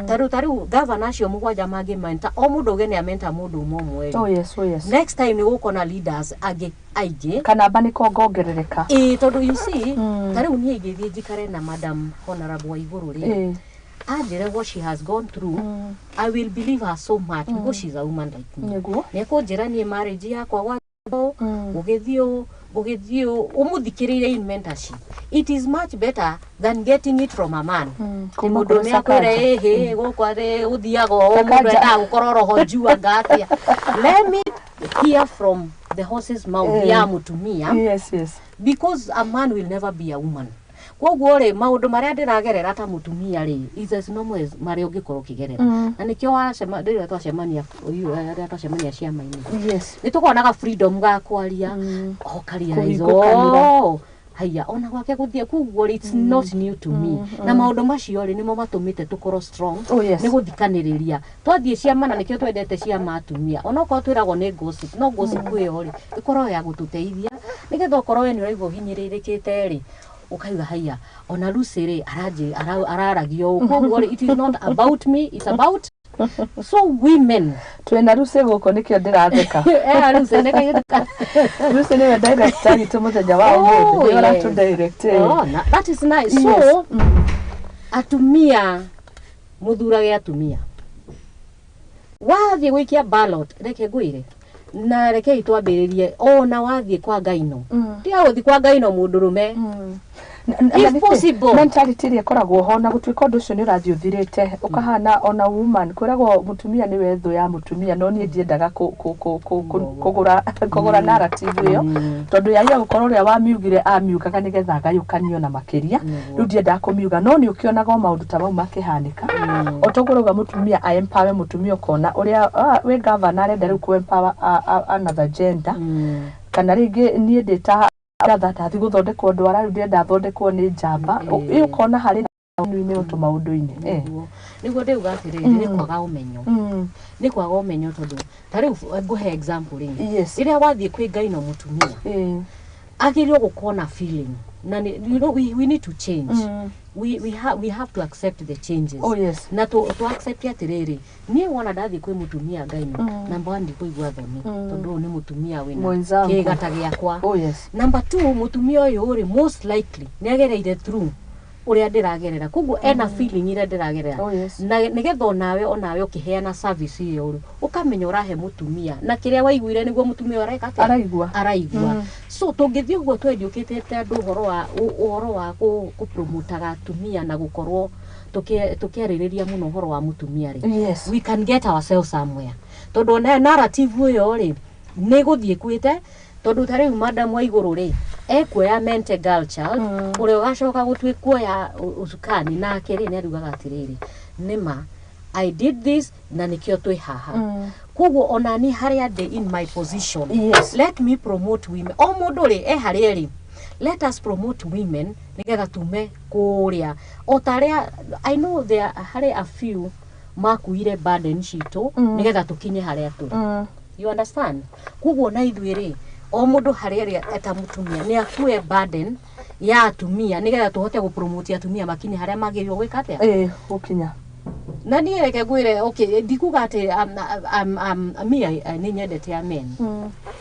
Ta rĩu gavana acio mũgwanja mangĩmenta, o mũndũ auge nĩ amenta mũndũ ũmwe ũmwe rĩ, Oh yes. next time nĩ gũkona leaders angĩ aingĩ. Kanamba nĩ kongongerereka. Ĩĩ, tondũ you see, ta rĩu niĩ ingĩthiĩ njikare na Madam Honorable wa igũrũ rĩ, anjĩre what she has gone through, I will believe her so much because she's a woman like me. Nĩ ekũnjĩra, "Niĩ marriage yakwa gwa gũgĩthiĩ ũũ, gũgĩthiĩ ũũ." Ũmũthikĩrĩire in mentorship, it is much better than getting it from a man. Kuma Mũndũ kũrĩ nĩ akwĩre, Sakaja. "Ĩhĩ, gũkũ atĩ gũthiaga ũũ." Mũndũ Sakaja. endaga gũkorwo roho juu anga atĩa. Let me hear from the horse's mouth ya mũtumia, because a man will never be a woman. Koguo rĩ, maũndũ marĩa ndĩragerera ta mũtumia rĩ, is as normal as marĩa ũngĩkorwo ũkĩgerera. Na nĩkĩo wacema rĩrĩa twacemania, rĩrĩa twacemania ciama-inĩ, nĩ tũkonaga freedom ga kwaria o karealize, Kũhingũkanĩra. oh haiya, ona gwake gũthiĩ. Koguo rĩ, it's not new to me, na maũndũ macio rĩ, nĩmo matũmĩte tũkorwo strong. Nĩ gũthikanĩrĩria twathiĩ ciama, na nĩkĩo twendete ciama atumia, onokorwo twĩragwo nĩ gossip, no gossip ĩyo rĩ, ĩkoragwo ya gũtũteithia, nĩgetha okorwo we nĩ ũraigua ũhinyĩrĩrĩkĩte rĩ, ũkauga, "Haiya, ona Lucy rĩ, araragia ũũ." Koguo rĩ, it is not about me, it's about so women. Twĩna Lucy gũkũ, nĩkĩo ndĩratheka. Eh, Lucy nĩ kairĩtu Lucy nĩwe director witũ mũthenya wa ũmũthĩ, nĩwe ũratũ direct. Oh, that is nice. So atumia, muthurage atumia. Wathiĩ gũikia ballot, reke ngwĩre, na rekei twambĩrĩrie, ona wathiĩ kwa ngaino, tiga gũthiĩ kwa ngaino mũndũrũme. If possible. Mentality ĩrĩa ĩkoragwo ho, na gũtuĩka ũndũ ũcio nĩ ũrathiĩ ũthirĩte, ũkahana ona woman kwĩragwo mũtumia nĩwe thũ ya mũtumia, no niĩ ndiendaga kũgũra narrative ĩyo, tondũ yaia gũkorwo ũrĩa wamiugire amiugaga nĩgetha agayũkanio na makĩria. Rĩu ndiendaga kũmiuga, no nĩ ũkĩonaga o maũndũ ta mau makĩhanĩka. O toguo rauga mũtumia a empower mũtumia, ũkona ũrĩa wĩ gavana arenda rĩu kũ empower another gender, kana rĩngĩ niĩ ndĩ ta ndatha ndathi gũthondekwo ndwara, rĩu ndĩrenda thondekwo nĩ njamba. Ĩ, ũkona harĩ na o tũmaũndũ-inĩ. Nĩguo ndĩuga atĩrĩrĩ, nĩ kwaga ũmenyo. Nĩ kwaga ũmenyo, tondũ ta rĩu ngũhe example rĩ, rĩrĩa wathiĩ kwĩ ngaino mũtumia, agĩrĩirwo gũkorwo na feeling na we need to change. We have to accept the changes. Na to accept atĩrĩrĩ, niĩ wona ndathiĩ kwĩ mũtumia ngaino, number one, ndikũigua thoni, tondũ ũyũ nĩ mũtumia wĩna Mwenzangu. kĩgata gĩakwa. Number two, mũtumia ũyũ rĩ, most likely nĩ agereire through ũrĩa ndĩragerera, koguo ena feeling iria ndĩragerera. Na nĩgetha onawe ũkĩheana service ĩyo rĩ, ũkamenya ũrahe mũtumia na kĩrĩa waiguire nĩguo mũtumia ũyũ areka atĩa? Araigua. Araigua. So tũngĩthiĩ ũguo twendiũkĩtĩte andũ ũhoro wa kũpromotaga atumia na gũkorwo tũkĩarĩrĩria mũno ũhoro wa mũtumia rĩ, we can get ourselves somewhere, tondũ ona narrative ĩyo rĩ, nĩ gũthiĩ kwĩte, tondũ ta rĩu madam wa igũrũ rĩ, ekuoya mente girl child ũrĩa ũgacoka gũtuĩ kuoya ũcukani nake rĩ, nĩ arugaga atĩrĩrĩ, nĩma I did this na nĩkĩo twĩ haha. Koguo ona ni harĩa ndĩ in my position, let me promote women. O mũndũ rĩ, e harĩa rĩ, let us promote women nĩgetha tume kũrĩa o ta arĩa I know there harĩ a few makuire burden citũ nĩgetha tũkinye harĩa tũrĩ. You understand? Koguo na ithuĩ rĩ, o mũndũ harĩa arĩ eta mũtumia nĩ akue burden ya atumia nĩgetha tũhote gũpromote atumia makinye harĩa magĩrĩirwo gwĩka atĩa? Ĩ, gũkinya. Na niĩ reke ngwĩre, okay, ndikuga atĩ me nĩ nyendete amen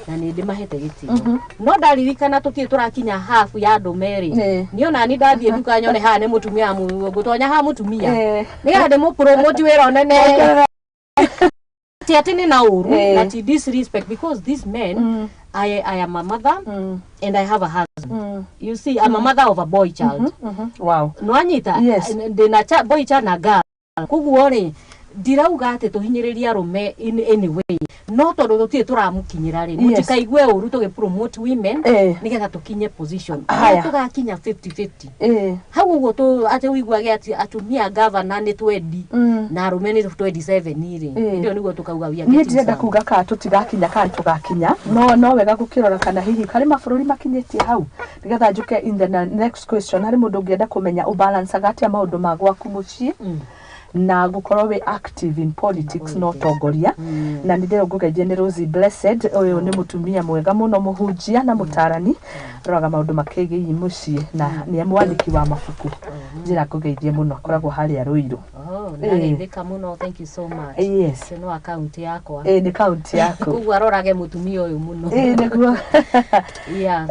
na nĩ ndĩmahete gĩtĩo, no ndaririkana tũtirĩ tũrakinya half ya andũ merĩ. Niĩ ona ni ndathiĩ nduka nyone haha nĩ mũtumia ngũtonya haha mũtumia nĩgetha ndĩmũpromote wĩra ũnene, ti atĩ nĩ na ũru na ti disrespect, because these men, I am a mother and I have a husband. You see, I'm a mother of a boy child. Nwanyita? Yes. Ndĩna boy child na girl. Koguo rĩ, ndirauga atĩ tũhinyĩrĩrie arũme in any way, no tondũ tũtirĩ tũramũkinyĩra rĩ, mũtikaigue ũru tũgĩ promote women nĩgetha tũkinye position. Haya. Tũgakinya 50-50 hau ũguo atĩ ũiguage atĩ atumia gavana nĩ 20 na arũme nĩ 27 rĩ, hĩndĩ ĩyo nĩguo tũkauga we are Niĩ getting ndirenda some. Kuga kana tũtigakinya kana tũgakinya, no wega gũkĩrora kana hihi harĩ mabũrũri makinyĩtie hau, nĩgetha njũke in the next question. Harĩ mũndũ ũngĩenda kũmenya ũbalancaga atĩa maũndũ ma gwaku mũciĩ na gũkorwo wĩ active in politics na ũtongoria. Na nĩ ndĩrĩ ngũgeithie nĩ Rosie Blessed. Ũyũ nĩ mũtumia mwega mũno, mũhunjia na mũtarani, roraga maũndũ makĩgiĩ mũciĩ na nĩ mwandĩki wa mabuku. Njĩra ngũgeithie mũno, akoragwo harĩa Rũirũ. Oh, ndageithĩka mũno, thank you so much. Ĩno no akaunti yakwa. Ĩĩ, nĩ kaunti yaku. Koguo arorage mũtumia ũyũ mũno. Ĩĩ, nĩguo.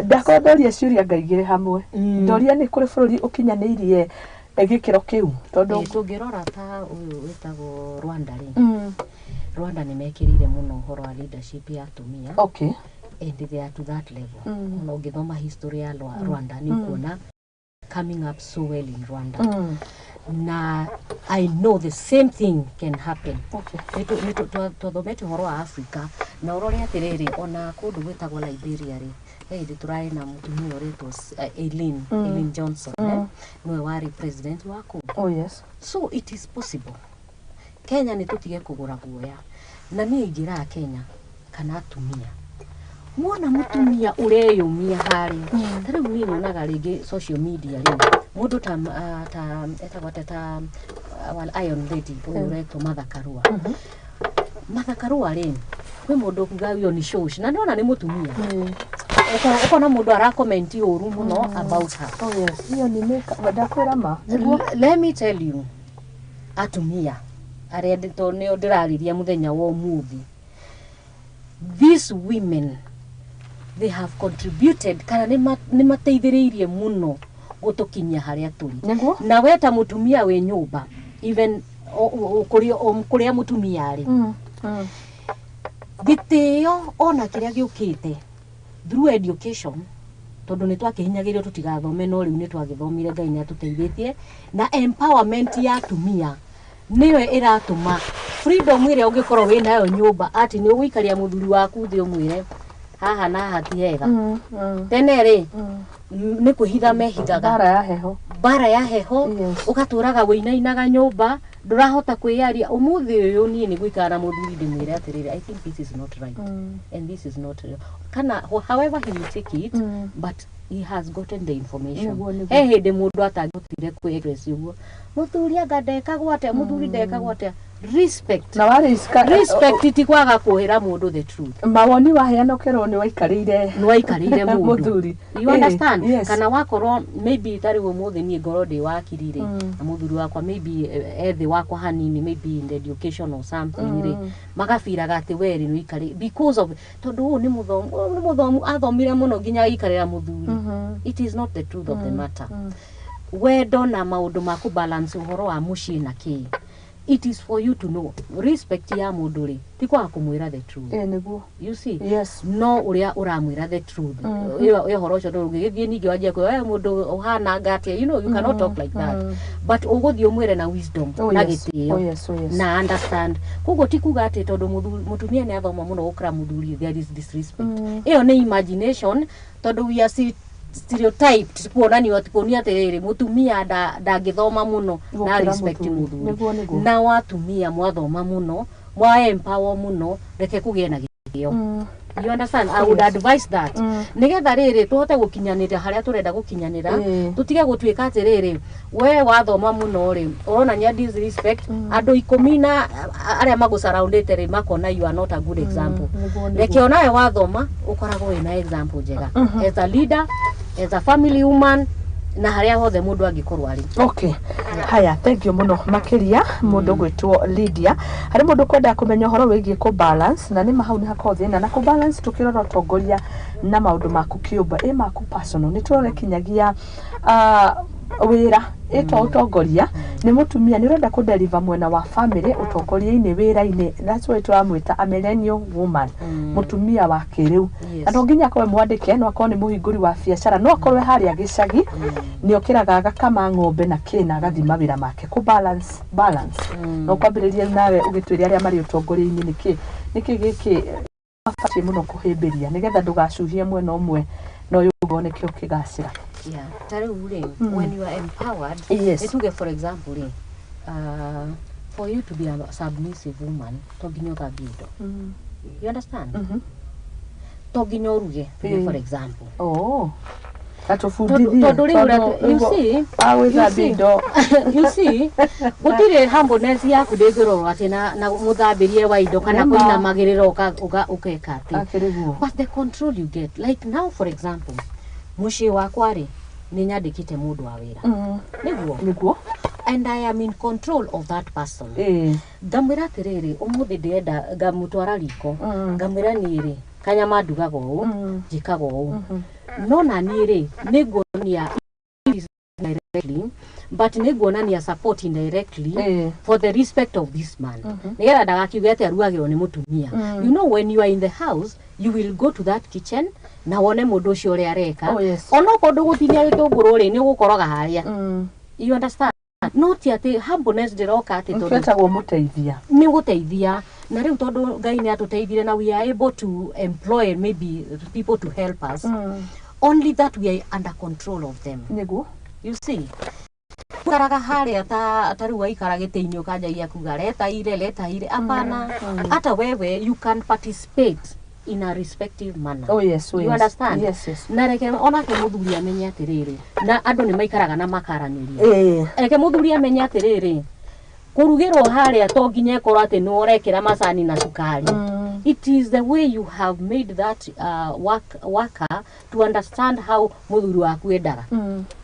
Ndakorwo ndoria ciũria ngaigĩrĩ hamwe. Ndoria nĩ kũrĩ bũrũri ũkinyanĩirie gĩkĩro kĩu, tondũ Tũngĩrora ta ũyũ wĩtagwo Rwanda rĩ, Rwanda nĩ mekĩrĩire mũno ũhoro wa leadership ya atumia and they are to that level. Ona ũngĩthoma history ya Rwanda nĩ ũkuona coming up so well in Rwanda. Na I know the same thing can happen. Nĩ twathomete ũhoro wa Africa na ũrore atĩrĩrĩ, ona kũndũ gwĩtagwo Liberia rĩ, he hĩndĩ tũrarĩ na mũtumia ũretwo Eileen Johnson, nĩwe warĩ president wa kũu. So it is possible. Kenya nĩ tũtige kũgũra guoya, na niĩ ingĩraga Kenya kana atumia, muona mũtumia ũreyũmia harĩa, ta rĩu niĩ nyonaga rĩngĩ social media rĩ, mũndũ ta etagwo atĩa, ta our Iron Lady ũyũ ũretwo Martha Karua. Martha Karua rĩ, kwĩ mũndũ ũkuga ũyũ nĩ shosh, na nĩona nĩ mũtumia. Ũkona mũndũ arakomenti ũru mũno about her. Oh yes, hiyo ni make ndakwĩra ma nĩguo. Let me tell you, atumia arĩa tondũ nĩo ndĩrarĩria mũthenya wa ũmũthĩ, these women, they have contributed kana nĩ mateithĩrĩirie mũno gũtũkinyia harĩa tũrĩ. Na we ta mũtumia wĩ nyũmba, even kũrĩa mũtumia arĩ, gĩtĩo ona kĩrĩa gĩũkĩte through education, tondũ nĩ twakĩhinyagĩrio tũtigathome, no rĩu nĩ twagĩthomire, Ngai nĩ atũteithĩtie, na empowerment ya atumia nĩyo ĩratũma freedom ĩrĩa ũngĩkorwo wĩ nayo nyũmba, atĩ nĩ ũgũikaria mũthuri waku thĩ ũmwĩre haha na haha ti hega. Tene rĩ, nĩ kwĩhitha mehithaga. Mbara ya heho. Mbara ya heho. Ũgatũraga wĩinainaga nyũmba, ndũrahota kwĩyaria. Ũmũthĩ ũyũ niĩ nĩ gũikara na mũthuri ndĩmwĩre atĩrĩrĩ, "I think this is not right and this is not," kana however he will take it, but he has gotten the information. Nĩguo. He hĩndĩ mũndũ atangĩhotire kwĩ-express ũguo, mũthuri anga ndekagwo atĩa, mũthuri ndekagwo atĩa. Respect. Na warĩ Respect ti kwaga kwĩra mũndũ the truth. Mawoni waheana ũkerwo nĩ waikarĩire. Nĩ waikarĩire mũndũ. Mũthuri. You understand? Yes. Kana wakorwo maybe tarĩ ũmũthĩ niĩ ngorwo ndĩ wakiri rĩ, na mũthuri wakwa maybe ethĩ wakwa hanini, maybe in the education or something rĩ, magabiraga atĩ we rĩ nĩ ũikarĩ because of tondũ ũyũ nĩ mũthomu, ũyũ nĩ mũthomu, athomire mũno nginya agĩikarĩra mũthuri. It is not the truth of the matter. Wendo na maũndũ ma kũbalance ũhoro wa mũciĩ na kĩ, it is for you to know respect ya mũndũ rĩ, ti kwaga kũmwĩra the truth. Ĩĩ, nĩguo. You see? Yes. No ũrĩa ũramwĩra the truth, ĩyo ĩyo ũhoro ũcio ndũngĩgĩthiĩ ningĩ wanjie kwĩra we mũndũ ũhananga atĩa, you cannot talk like that, but ũgũthiĩ ũmwĩre na wisdom na gĩtĩo na understand. Koguo ti kuga atĩ tondũ mũtumia nĩ athoma mũno gũkĩra mũthuri, there is disrespect. Ĩyo nĩ imagination, tondũ we are stereotyped kuonanio atĩ kuonia atĩrĩrĩ, mũtumia ndangĩthoma mũno na Gũkĩra respect mũthuri. Mũthuri. Nĩguo. Na watumia mwathoma mũno, mwa empower mũno, reke kũgĩe na gĩtĩo. You understand? I would advise that nigetha rĩrĩ tũhote gũkinyanĩra harĩa tũrenda gũkinyanĩra, tũtige gũtuĩka atĩrĩrĩ, we wathoma mũno rĩ, ũronania disrespect. Andũ 10 na arĩa magũcaraundĩte rĩ, makona you are not a good example. Nĩguo. Reke onawe wathoma ũkoragwo wĩna example njega as a leader, as a family woman, Na harĩa hothe mũndũ angĩkorwo arĩ. Okay, haya, thank you muno makiria mundu gwitwo Lydia. Hari mundu kwenda kumenya uhoro wigie ku balance, na nĩ hau nĩ hakoragwo thĩna na ku balance. Tukirora ũtongoria na maũndũ maku kĩũmba, ĩ maku personal, nĩ tũrore kinyagia wĩra ĩtwa ũtongoria nĩ mũtumia nĩ ũrenda kũdeliver mwena wa family, ũtongoria-inĩ, wĩra-inĩ. That's why tũramwĩta a millennial woman, mũtumia wa kĩrĩu. Na to nginya akorwo mwandĩke, no akorwo nĩ mũhingũri wa biacara, no akorwo harĩa gĩcagi nĩ okĩraga agakama ng'ombe na kĩ na agathiĩ mawĩra make. Kũ balance no kwambĩrĩria nawe ũgĩtwĩre arĩa marĩ ũtongoria-inĩ nĩkĩ gĩkĩ mabatiĩ mũno kũhĩmbĩria nĩgetha ndũgacuhie mwena ũmwe na ũyũ ũngĩ woneke ũkĩgacĩra. Yeah. Ta rĩu rĩ, when you are empowered, nĩ tuge for example rĩ, for you to be a submissive woman, to nginya ũthambie indo. You understand? To nginya ũruge, tuge for example. Oh, atũbundithie. Tondũ rĩu you see, wagwĩthambia indo. You see, gũtirĩ humbleness yaku ndĩngĩrorwo atĩ na mũthambĩrie wa indo kana Nĩma. kũinamagĩrĩra ũkeka atĩ. Akĩrĩ guo. But the control you get, like now for example, mũciĩ wakwa rĩ, nĩ nyandĩkĩte mũndũ wa wĩra, nĩguo? Nĩguo. And I am in control of that person. Ngamwĩra atĩrĩrĩ, ũmũthĩ ndĩrenda, ngamũtwara riko, ngamwĩra niĩ rĩ, kanyama ndugaga ũũ, njĩkaga ũũ, no na niĩ rĩ, nĩ nguonania directly, but nĩ nguonania support indirectly for the respect of this man, nĩgetha ndagakiuge atĩ arugagĩrwo nĩ mũtumia. You know, when you are in the house, you will go to that kitchen na wone mũndũ ũcio ũrĩa areka. Onokorwo ndũgũtinia gĩtũngũrũ rĩ, nĩ ũgũkoroga harĩa. You understand? No ti atĩ humbleness ndĩroka atĩ tondũ Twetagwo mũteithia. Nĩ gũteithia. Na rĩu tondũ Ngai nĩ atũteithire na we are able to employ maybe people to help us, only that we are under control of them. Nĩguo. You see, ikaraga harĩa ta rĩu waikara gĩtĩ-inĩ ũkanjagia kuga leta ile, leta ile, hapana. Hata wewe you can participate in a respective manner. Oh, You yes. understand? Yes. Na reke onake mũthuri amenye atĩrĩrĩ, na andũ nĩ maikaraga na makaranĩria. Reke mũthuri amenye atĩrĩrĩ, kũrugĩrwo harĩa to nginya ĩkorwo atĩ nĩ ũrekĩra macani na cukari. It is the way you have made that worker to understand how mũthuri waku endaga.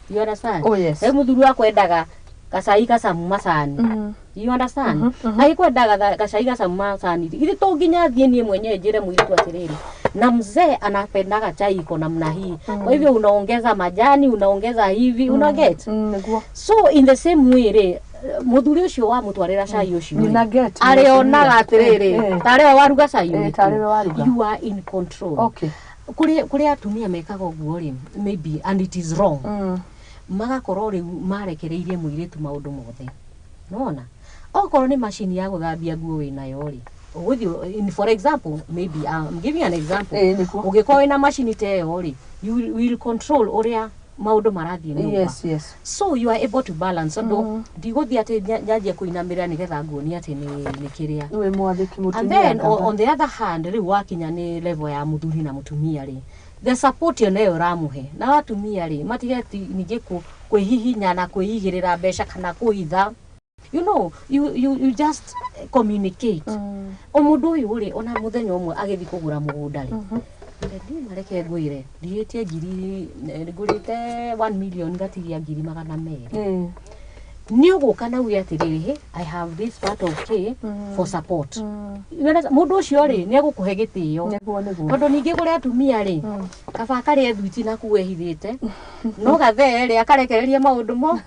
You understand? Oh, yes. Rĩu mũthuri waku endaga gacai gacamu macani. You understand? Agĩkwendaga gacai gacamu macani, ithe to nginya thiĩ niĩ mwenyewe njĩre mũirĩtu atĩrĩrĩ, na mzee anapendaga chai iko namna hii, kwa hivyo unaongeza majani, unaongeza hivi, una get? Nĩguo. So in the same way rĩ, mũthuri ũcio wamũtwarĩra cai ũcio rĩ, Nina get. arĩonaga atĩrĩrĩ, tarĩ we waruga cai ũrĩkũ. Tarĩ we waruga. You are in control. Kũrĩ atumia mekaga ũguo rĩ, maybe, and it is wrong, magakorwo rĩu marekereirie mũirĩtu maũndũ mothe. Nona okorwo nĩ macini ya gũthambia nguo wĩnayo rĩ, ũgũthiĩ for example, maybe I'm giving an example, Nĩguo. ũngĩkorwo wĩna macini ta ĩyo rĩ, you will control ũrĩa maũndũ marathiĩ nyũmba. So you are able to balance, tondũ ndigũthiĩ atĩ nyanjie kũinamĩrĩra nĩgetha nguonie atĩ nĩ kĩrĩa. Wĩ mwathĩki mũtumia. And then ngamba. on the other hand, rĩu wakinya nĩ level ya mũthuri na mũtumia rĩ, the support ĩyo nayo ũramũhe. Na atumia rĩ, matige ningĩ kwĩhihinya na kwĩigĩrĩra mbeca kana kũhitha. You know you, you, you just communicate. O mũndũ ũyũ rĩ, ona mũthenya ũmwe agĩthiĩ kũgũra mũgũnda rĩ, niĩ mareke ngwĩre, ndigĩtie ngiri, ngũrĩte 1 million, ngatigia 200,000. Nĩ ũgũka na uge atĩrĩrĩ, "Hey, I have this part of K for support." You understand? Mũndũ ũcio rĩ, nĩ egũkũhe gĩtĩo. Nĩguo. Tondũ ningĩ kũrĩ atumia rĩ, kaba karĩe thwiti na kuu ehithĩte, no gathee rĩ, akarekereria maũndũ mo.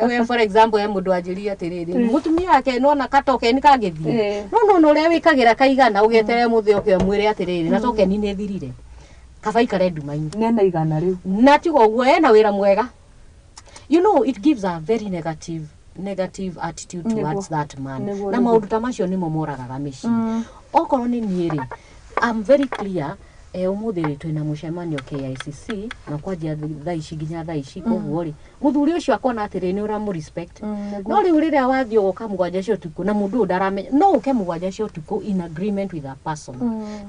We, for example, he mũndũ anjĩrire atĩrĩrĩ, mũtumia wake nona katokeni kangĩthiĩ, no nona ũrĩa wĩkagĩra kaigana, ũgeterere mũthĩ oke ũmwĩre atĩrĩrĩ, na tokeni nĩ thirire, kaba ikare nduma-inĩ. Nena igana rĩu. Na tiga ũguo ena wĩra mwega. You know, it gives a very negative attitude towards that man. Na maũndũ ta macio nĩmo moragaga mĩciĩ. Okorwo nĩ niĩ rĩ, I'm very clear, ũmũthĩ rĩ, twĩna mũcemanio KICC na kwanjia thaa ici nginya thaa ici. Koguo rĩ, mũthuri ũcio akona atĩrĩ, nĩ ũramũ respect. No rĩu rĩrĩa wathiĩ ũgoka 7 cia ũtukũ na mũndũ ũyũ ndaramenya, no ũke 7 cia ũtukũ in agreement with a person,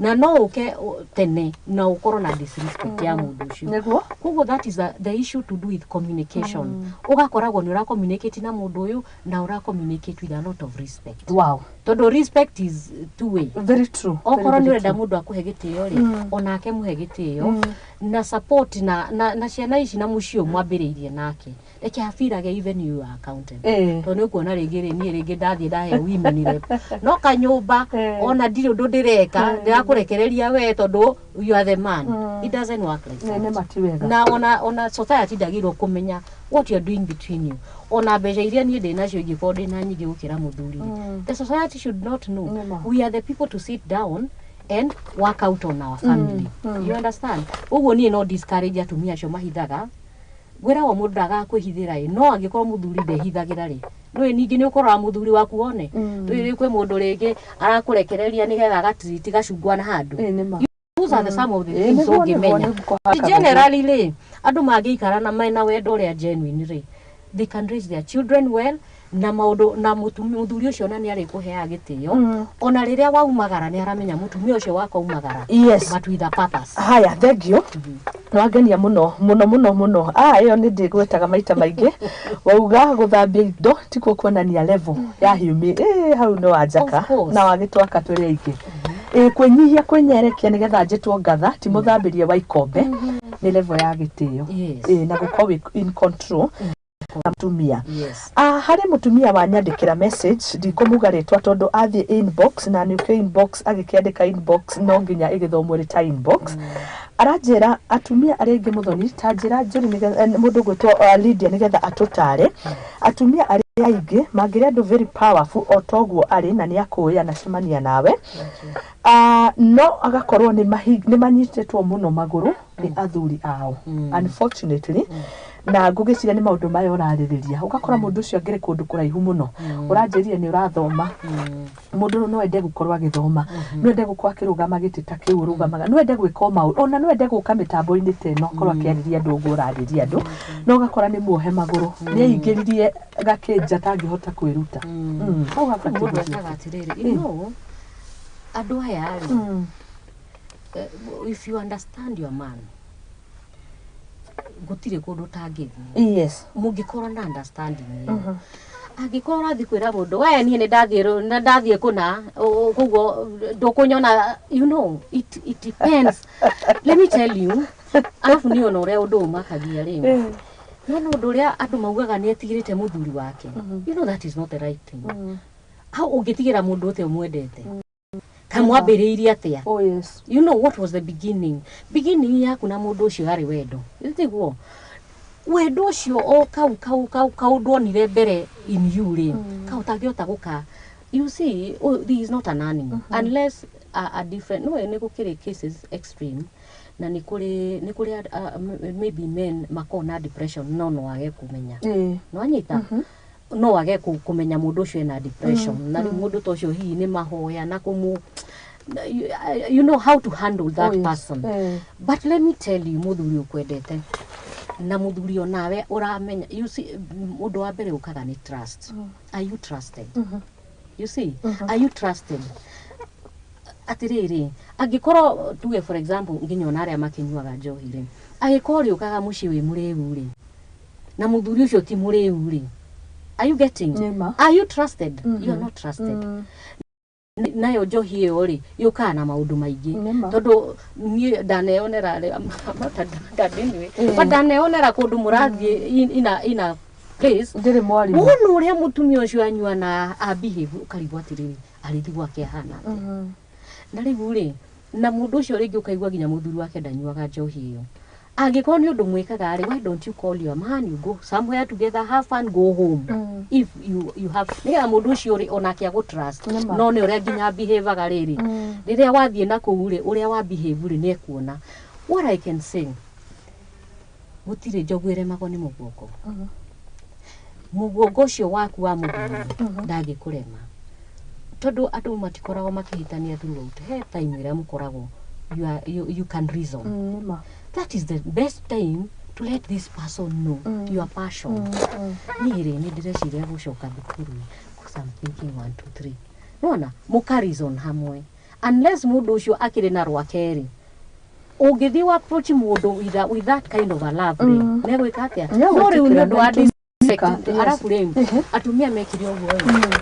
na no ũke tene na ũkorwo na disrespect ya mũndũ ũcio. Koguo that is the issue to do with communication. Ũgakoragwo nĩ ũra communicate na mũndũ ũyũ na ũra communicate with a lot of respect, tondũ respect is two way. Very true. Okorwo Very, nĩ very ũrenda true. mũndũ akũhe gĩtĩo rĩ, Onake mũhe gĩtĩo na support na ciana ici na mũciĩ ũyũ mwambĩrĩirie nake, reke abirage even you are accountable. Tondũ nĩ ũkuona rĩngĩ rĩ, niĩ rĩngĩ ndathiĩ ndaheo women rep no kanyũmba, ona ndirĩ ũndũ ndĩreka, ndĩrakũrekereria we tondũ you are the man. It doesn't work like that. Nĩ ma, ti wega. Na ona society ndagĩrĩirwo kũmenya what you are doing between you. Ona mbeca iria niĩ ndĩ nacio, ingĩkorwo ndĩ na nyingĩ gũkĩra mũthuri rĩ, the society should not know. Nĩma. We are the people to sit down and work out on our family, you understand? Ũguo niĩ no discourage atumia acio mahithaga. Ngwĩragwo mũndũ ndagaga kwĩhithĩra ĩ, no angĩkorwo mũthuri ndehithagĩra rĩ, nĩũĩ ningĩ nĩ ũkoraga mũthuri waku wone rĩu kwĩ mũndũ rĩngĩ arakũrekereria nĩgetha agatiriti gacungwa na handũ. Ĩ, nĩ ma. Those are the some of the Ĩ, things nĩguo, ũngĩmenya. Nĩguo Generally rĩ, andũ mangĩikara na mena wendo ũrĩa genuine rĩ, they can raise their children well na maũndũ na mũthuri ũcio ona nĩ arĩkũheaga gĩtĩo, ona rĩrĩa waumagara nĩ aramenya mũtumia ũcio wakwa umagara but with a purpose. Haya, thank you, nwangenia mũno mũno mũno mũno. Ah, ĩyo nĩ ndĩgwetaga maita maingĩ, wauga gũthambia indo tikuo kuonania level ya hiumi. Ĩ, hau nĩ wanjaka. Of course. Na wagĩtwaka tũrĩ aingĩ. Ĩ, kwĩnyihia, kwĩnyerekia nĩgetha njĩtwo ngatha ti mũthambĩrie wa ikombe, nĩ level ya gĩtĩo. Ĩ, na gũkorwo wĩ in control na mũtumia. Ah, harĩ mũtumia wanyandĩkĩra message, ndikũmuga rĩtwa tondũ athiĩ inbox na nĩ ũkĩo inbox, agĩkĩandĩka inbox no nginya ĩgĩthomwo ĩrĩ ta inbox. Aranjĩra atumia arĩa aingĩ, Mũthoni, ta njĩra njũri nĩgetha mũndũ ũgwĩtwo Lydia, nĩgetha atũtare atumia arĩa aingĩ mangĩrĩ andũ very powerful o toguo arĩ na nĩ akũĩ anacemania nawe. Ah, no agakorwo nĩ manyitĩtwo mũno magũrũ nĩ athuri ao, unfortunately. Na ngũgĩciria nĩ maũndũ maya ũrarĩrĩria, ũgakora mũndũ ũcio angĩrĩ kũndũ kũraihu mũno. Ũranjĩrire nĩ ũrathoma, mũndũ no ende gũkorwo agĩthoma, no ende gũkorwo akĩrũgama gĩtĩ ta kĩu ũrũgamaga, no ende gwĩka o maũndũ, ona no ende gũka mĩtambo-inĩ ta ĩno, akorwo akĩarĩria andũ ũguo ũrarĩria andũ, no ũgakora nĩ muohe magũrũ, nĩ aingĩririe gakĩnja atangĩhota kwĩruta. Hau habatiĩ Mũndũ gũthiĩ. ekaga atĩrĩrĩ, andũ aya rĩ, if you understand your man, gũtirĩ kũndũ ũtangĩthiĩ mũngĩkorwo na understanding ĩyo. Angĩkorwo ũrathiĩ kwĩra mũndũ, we niĩ nĩ ndathiĩ nĩ ndathiĩ kũna, koguo ndũkũnyona, it depends. Let me tell you, arabu niĩ ona ũrĩa ũndũ ũmakagia rĩ, no ũndũ ũrĩa andũ maugaga nĩ etigĩrĩte mũthuri wake, that is not the right thing. How ũngĩtigĩra mũndũ ũte ũmwendete? Kamwambĩrĩirie atĩa? Oh yes. You know what was the beginning yaku na mũndũ ũcio? Yarĩ wendo, tiguo? Wendo ũcio o kau kaũndũ onire mbere in you rĩ, kau ũtangĩhota gũka. You see, oh, this is not an animal unless a different, no nĩ gũkĩrĩ cases extreme na nĩ kũrĩ maybe men makoragwo na depression, no age kũmenya. Nĩwanyita? No age kũmenya mũndũ ũcio ena depression, na rĩu mũndũ ta ũcio hihi nĩ mahoya na kũmũ you know how to handle that person. But let me tell you, mũthuri ũkwendete na mũthuri onawe ũramenya, you see, ũndũ wa mbere ũkaga nĩ trust. Are you trusted? You see, are you trusted? Atĩrĩrĩ, angĩkorwo tuge, for example, nginya ona arĩa makĩnyuaga njohi rĩ, angĩkorwo rĩũkaga mũciĩ wĩ mũrĩu rĩ, na mũthuri ũcio ti mũrĩu rĩ, are you getting? Nĩma. Are you trusted? You are not trusted. Nayo njohi ĩyo rĩ, yũkaga na maũndũ maingĩ. Nĩma. Tondũ niĩ ndaneyonera rĩ, anyway, but ndaneyonera kũndũ mũrathiĩ in a place Ndĩrĩ mwarimũ. Wona ũrĩa mũtumia ũcio anyua na a behave, ũkarigwo atĩrĩrĩ, arĩthi gwake ahana atĩa? Na rĩu rĩ, na mũndũ ũcio rĩngĩ ũkaigua nginya mũthuri wake ndanyuaga njohi ĩyo. Angĩkorwo nĩ ũndũ mwĩkaga rĩ, why don't you call your man? You go somewhere together, have fun, go home. If you have nĩgetha mũndũ ũcio rĩ, onake agũ trust. Nĩma. No nĩ ũrĩa nginya behaveaga rĩrĩ, rĩrĩa wathiĩ na kũu rĩ, ũrĩa wa behave rĩ, nĩ ekuona. What I can say, gũtirĩ njogu ĩremagwo nĩ mũguongo. Mũguongo ũcio waku wa mũthuri ndangĩkũrema, tondũ andũ matikoragwo makĩhĩtania throughout. He time ĩrĩa mũkoragwo you can reason. Nĩma. That is the best time to let this person know your passion. Niĩ rĩ, nĩ ndĩreciria gũcoka thukuru because I'm thinking one two three. Nona mũka reason hamwe, unless mũndũ ũcio akĩrĩ na rwake rĩ, ũngĩthiĩ wa approach mũndũ with that kind of a love rĩ, nĩegwĩka atĩa? No rĩu nĩ ũndũ wa disrespect. Arabu rĩ, atumia mekire ũguo rĩ,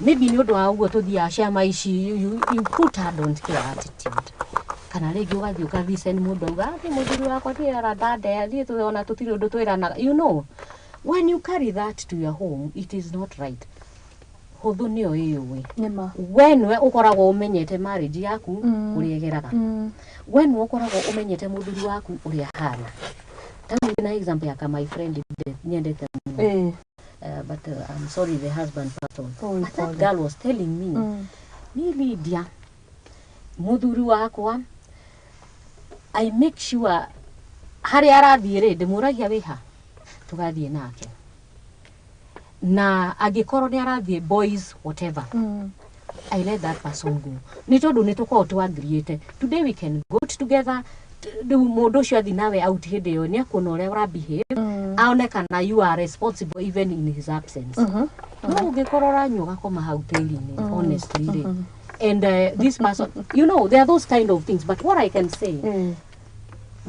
maybe nĩ ũndũ wa ũguo tũthiaga ciama ici, you put a don't care attitude. Kana rĩngĩ ũgathiĩ ũka mũndũ auga atĩ mũthuri wakwa ti arandandea thiĩ ona tũtirĩ ũndũ twĩranaga. You know, when you carry that to your home, it is not right. Hũthũ nĩyo ĩyũĩ. Nĩma. We nĩwe ũkoragwo ũmenyete marriage yaku ũrĩa ĩgeraga. We nĩwe ũkoragwo ũmenyete mũthuri waku ũrĩa ahana. Ta rĩu na example ya ka my friend nyendete mũno. But I'm sorry, the husband passed on. Oh, But that pole. girl was telling me, ni Lydia, mũthuri wakwa, I make sure harĩa arathiĩ rĩ, ndĩmũragia wĩha, tũgathiĩ nake. Na angĩkorwo nĩ arathiĩ boys whatever, I let that person go. Nĩ tondũ nĩ tũkoragwo twagiriĩte. Today we can go together. Rĩu mũndũ ũcio athiĩ nawe out hĩndĩ ĩyo nĩ akuona ũrĩa ũra behave, aone kana you are responsible even in his absence. No ũngĩkorwo ũranyua ũgakoma hau tĩri-inĩ, honestly rĩ, and this person, you know, there are those kind of things. But what I can say,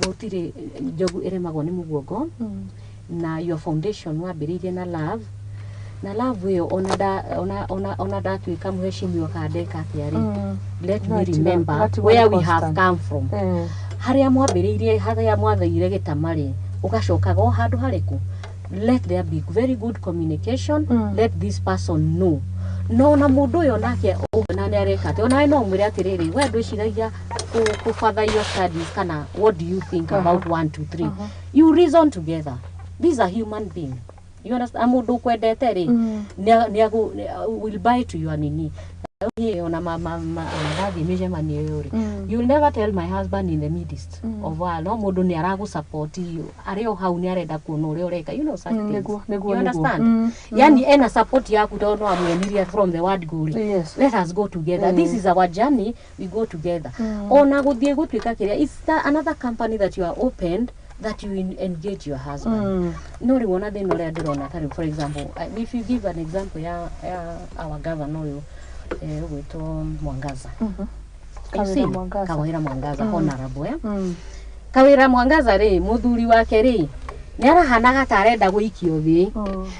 gũtirĩ njogu ĩremagwo nĩ mũguongo. Na your foundation wambĩrĩirie na love, na love ĩyo ona da, ona ona ona ndatuĩka mheshimiwa kana ndeka atĩa rĩ, let me remember Gatigwo where nĩ we have constant. come from, harĩa mwambĩrĩirie, harĩa mwathaire gĩtama rĩ, ũgacokaga o handũ harĩkũ. Let there be very good communication. Let this person know. No na mũndũ ũyũ nake ũngĩona nĩ areka atĩ onawe no ũmwĩre atĩrĩrĩ, we ndwĩciragia kũ further your studies kana what do you think about one two three? You reason together. These are human being, you understand? Mũndũ ũkwendete rĩ, nĩ will buy to your nini. Niĩ ona ona ndathiĩ mĩcemanio ĩyo rĩ, you will never tell my husband in the midst of no mũndũ nĩ aragũ support arĩ o hau, nĩ arenda kuona ũrĩa ũreka, you know, such things. Nĩguo, You nĩguo. understand? Yani ena support yaku tondũ no amwonirie from the word go rĩ, let us go together, this is our journey, we go together. Ona gũthiĩ gũtuĩka kĩrĩa, it's another company that you are opened that you engage your husband. No rĩu ona thĩna ũrĩa ndĩrona ta rĩu, for example, if you give an example ya our governor ũyũ ũgwĩtwo Mwangaza. You Kawĩra see, Mwangaza. Kawĩra Mwangaza, honorable, eh? Kawĩra Mwangaza rĩ, mũthuri wake rĩ, nĩ arahanaga ta arenda gũikio thĩ.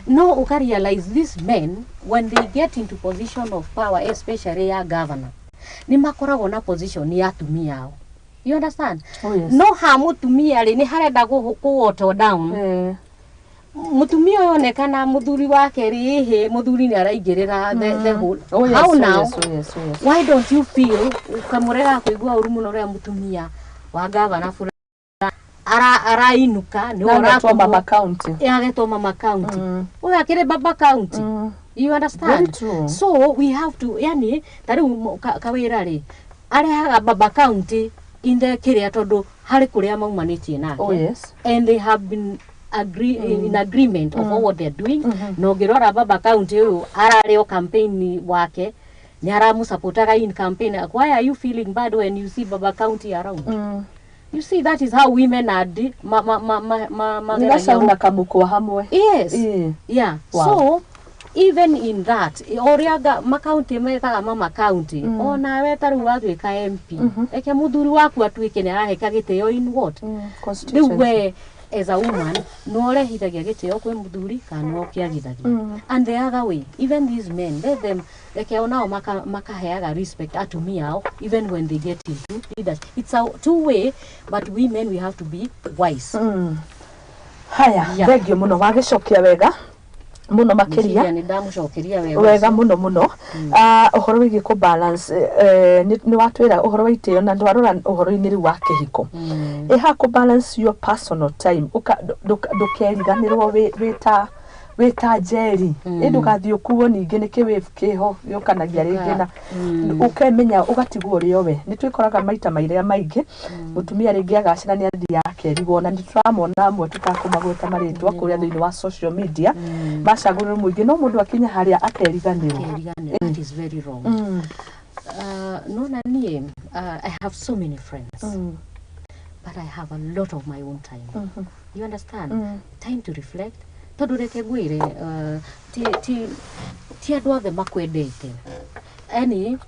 No ũka realize these men, when they get into position of power, especially ya governor, nĩ makoragwo na position ya atumia ao, you understand? Oh, yes. No ha mũtumia rĩ, nĩ harenda kũ water down. Mũtumia ũyũ onekana mũthuri wake rĩ, ĩhĩ, mũthuri nĩ araingĩrĩra the whole Oh, yes, how oh, now? yes, oh, yes, oh, yes. Why don't you feel kamũrega kũigua ũru mũno ũrĩa mũtumia wa gavana fulani arainuka nĩ Na agetwo mama county. Agetwo mama county. Ũyũ akĩrĩ baba county. You understand? Very true. So we have to, yani ta rĩu Kawĩra rĩ, arehaga baba county in the kĩrĩa tondũ harĩ kũrĩa maumanĩtie nake. Oh, yes. And they have been agree, in agreement of all what they're doing. Na ũngĩrora baba county ũyũ ararĩ o campaign wake, nĩ aramũsupportaga in campaign. Why are you feeling bad when you see baba county around? You see, that is how women are ma, ma, ma, ma, ma, Nĩ mageragia gacau na kamũkwa hamwe. Yes. Yeah. So even in that ũrĩa makaunti metaga mama county, onawe ta rĩu watuĩka MP, reke mũthuri waku atuĩke nĩ araheka gĩtĩo in what rĩu Constituency. We as a woman no ũrehithagia gĩtĩo kwĩ mũthuri kana no ũkĩagithagia? And the other way, even these men, let them, reke onao makaheaga respect atumia ao even when they get into leadership. It's a two way, but women, we have to be wise. Haya. Thengio mũno, wagĩcokia wega mũno makĩria. Ngwĩciria nĩ ndamũcokeria wega. Wega mũno mũno. Ah, ũhoro wĩgiĩ kũ balance, nĩ watwĩra ũhoro wa itĩo na ndwarora ũhoro-inĩ rĩu wa kĩhiko ĩha kũ balance your personal time, ndũkeriganĩrwo wĩ ta Njeri, ĩ ndũgathiĩ ũkuo ningĩ nĩ kĩwĩvu kĩho gĩũkanagia rĩngĩ na ũkemenya ũgatigwo ũrĩ o we. Nĩ twĩkoraga maita marĩa maingĩ mũtumia rĩngĩ agacĩra nĩ athiaga akerigwo, na nĩ tũramona amwe tũtakũmagweta marĩtwa kũrĩa thĩinĩ wa social media macagũrĩrwo mũingĩ, no mũndũ akinya harĩa akeriganĩrwo. Keriganĩrwo. That is very wrong. No, na niĩ, I have so many friends, but I have a lot of my own time, you understand? Time to reflect, tondũ reke ngwĩre, ti andũ othe makwendete yani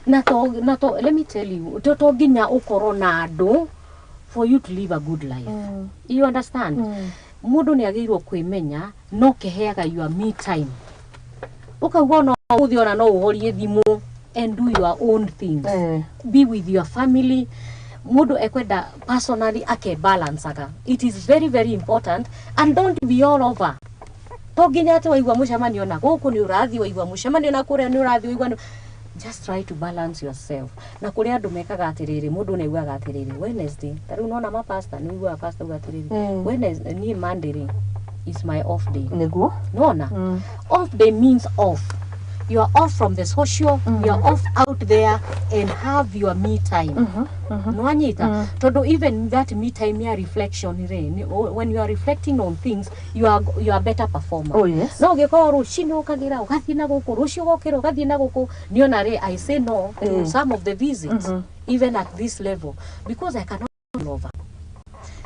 na to let me tell you, to nginya ũkorwo na andũ for you to live a good life, you understand? Mũndũ nĩ agĩrĩirwo kwĩmenya no keheaga your me time, ũkauga ona ũmũthĩ ona no ũhorie thimũ and do your own things. Be with your family. Mũndũ ekwenda personally ake balanceaga. It is very, very important, and don't be all over. To nginya atĩ waigua mũcemanio na gũkũ nĩ ũrathiĩ, waigua mũcemanio na kũrĩa nĩ ũrathiĩ, waigua nĩ, just try to balance yourself. Na kũrĩ andũ mekaga atĩrĩrĩ, mũndũ nĩ augaga atĩrĩrĩ, Wednesday, ta rĩu nona mapasta, nĩ ũiguaga pastor auga atĩrĩrĩ, "Wednesday, niĩ Monday rĩ is my off day." Nona off day means off. You are off from the social, you are off out there and have your me time. Nwanyita? Tondũ even that me time ya reflection rĩ, when you are reflecting on things, you are better performer. Oh, yes. No ũngĩkorwo rũcinĩ ũkagĩra ũgathiĩ na gũkũ, rũciũ ũgokĩra ũgathiĩ na gũkũ, niona rĩ, I say no to some of the visits, even at this level, because I cannot all over.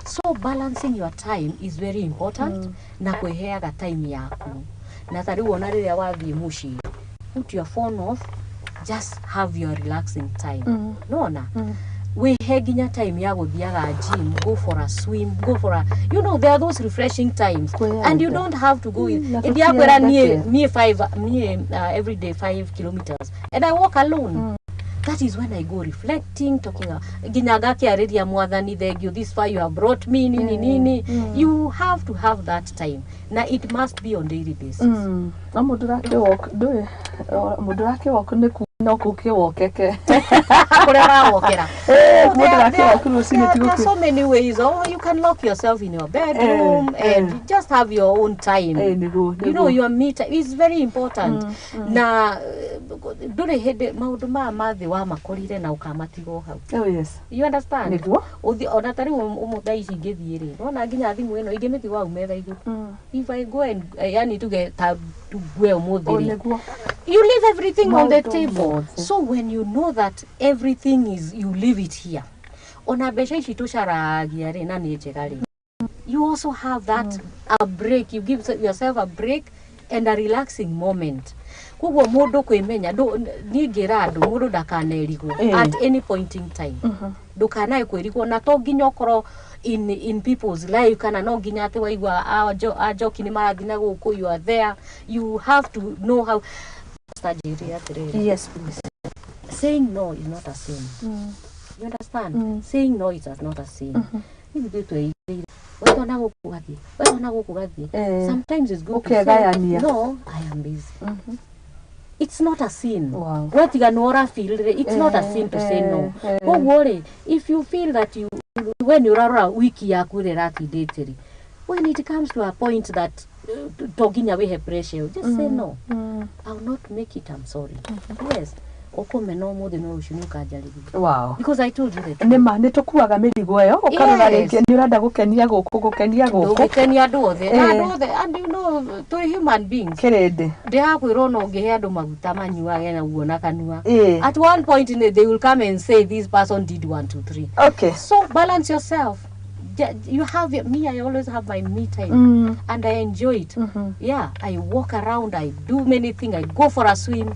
So balancing your time is very important, na kwĩheaga time yaku. Na ta rĩu ona rĩrĩa wathiĩ mũciĩ, put your phone off, just have your relaxing time. Nona wĩhe nginya time ya gũthiaga gym, go for a swim, go for a there are those refreshing times and you Kwĩyenda. Don't have to go with Na ndiakwĩra niĩ tũtiendete. Niĩ five, niĩ every day 5 kilometers and I walk alone. That is when I go reflecting, talking, nginya ngakĩarĩria Mwathani, "Thank you, this far you have brought me," nini nini. You have to have that time, na it must be on daily basis. No mũndũ ũrakĩwalk ndũĩ mũndũ ũrakĩwalk nĩ ku no kũkĩwokeke. Kũrĩa ũrawokera. Mũndũ ũrakĩwalk rũcinĩ ti There are gũkĩ so many ways. Or you can lock yourself in your bedroom and just have your own time. Nĩguo. Your me time is very important. Na ndũrĩ hĩndĩ maũndũ maya ma thĩ wamakorire na ũkamatigwo hau. Oh yes. You understand? Nĩguo. Ũthi ona ta rĩu ũmũthĩ thaa ici ingĩthiĩ rĩ, nona nginya thimũ ĩno ingĩmĩtiga hau metha igũrũ. If I go and yani tuge ta tugue ũmũthĩ Oh, rĩ, nĩguo. You leave everything on the Maũndũ table. mothe. So when you know that everything is, you leave it here, ona mbeca ici tũcaragia rĩ, na nĩ njega rĩ, you also have that a break. You give yourself a break and a relaxing moment. Koguo mũndũ kwĩmenya, niĩ ngĩra andũ, mũndũ ndakanerigwo at any point in time. Ndũkanae kwĩrigwo, na to nginya ũkorwo in people's life, kana no nginya atĩ waigua anjoki nĩ marathiĩ na gũkũ, you are there. You have to know how. Njĩre atĩrĩrĩ, Yes, please. Saying no is not a sin. You understand? Saying no is not a sin. Hivi ithuĩ tweigĩire wetwo na gũkũ gathiĩ, wetwo na gũkũ gathiĩ. Sometimes it's good to say, Ũkegayania. "No, I am busy." It's not a sin. Wetiga nĩ ũra feel rĩ, it's not a sin to say no. Koguo rĩ, if you feel that you, when ũrarora wiki yaku ĩrĩa ĩratindĩte rĩ, when it comes to a point that to nginya wĩhe pressure, just say, "No, I will not make it, I'm sorry." Yes, ũkũmena ũmũthĩ, no rũciũ nĩ ũkanjarĩria because I told you the truth. Nĩ ma nĩ tũkuaga mĩrigo ĩyo, ũkarora rĩngĩ nĩ ũrenda gũkenia gũkũ, gũkenia gũkũ. Ndũngĩkenia andũ othe na andũ othe, and you know twĩ human beings. Kĩrĩndĩ. Ndĩrakwĩrwo no ũngĩhe andũ maguta manyuage naguo na kanua, at one point they will come and say, "This person did one, two, three." So balance yourself. You have me, I always have my me time and I enjoy it. Yeah, I walk around, I do many things, I go for a swim.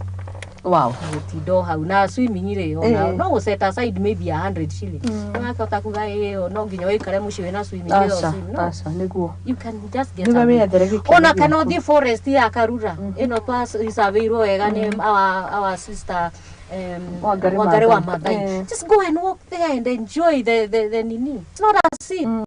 Gũtinda o hau na swimming rĩ, ona no gũ set aside maybe 100 shillings, wakĩhota kuga ĩyo no nginya ũikare mũciĩ wĩna swimming ĩyo Aca. swim no. Aca, nĩguo. You can just get Nĩwe away. wĩyethere gĩkeno Ona kana gĩaku. ũthiĩ forest ya Karura ĩno twasurveirwo wega nĩ our sister Wangari Wangari wa Maathai. Maathai. Just go and walk there and enjoy the nini. It's not a sin.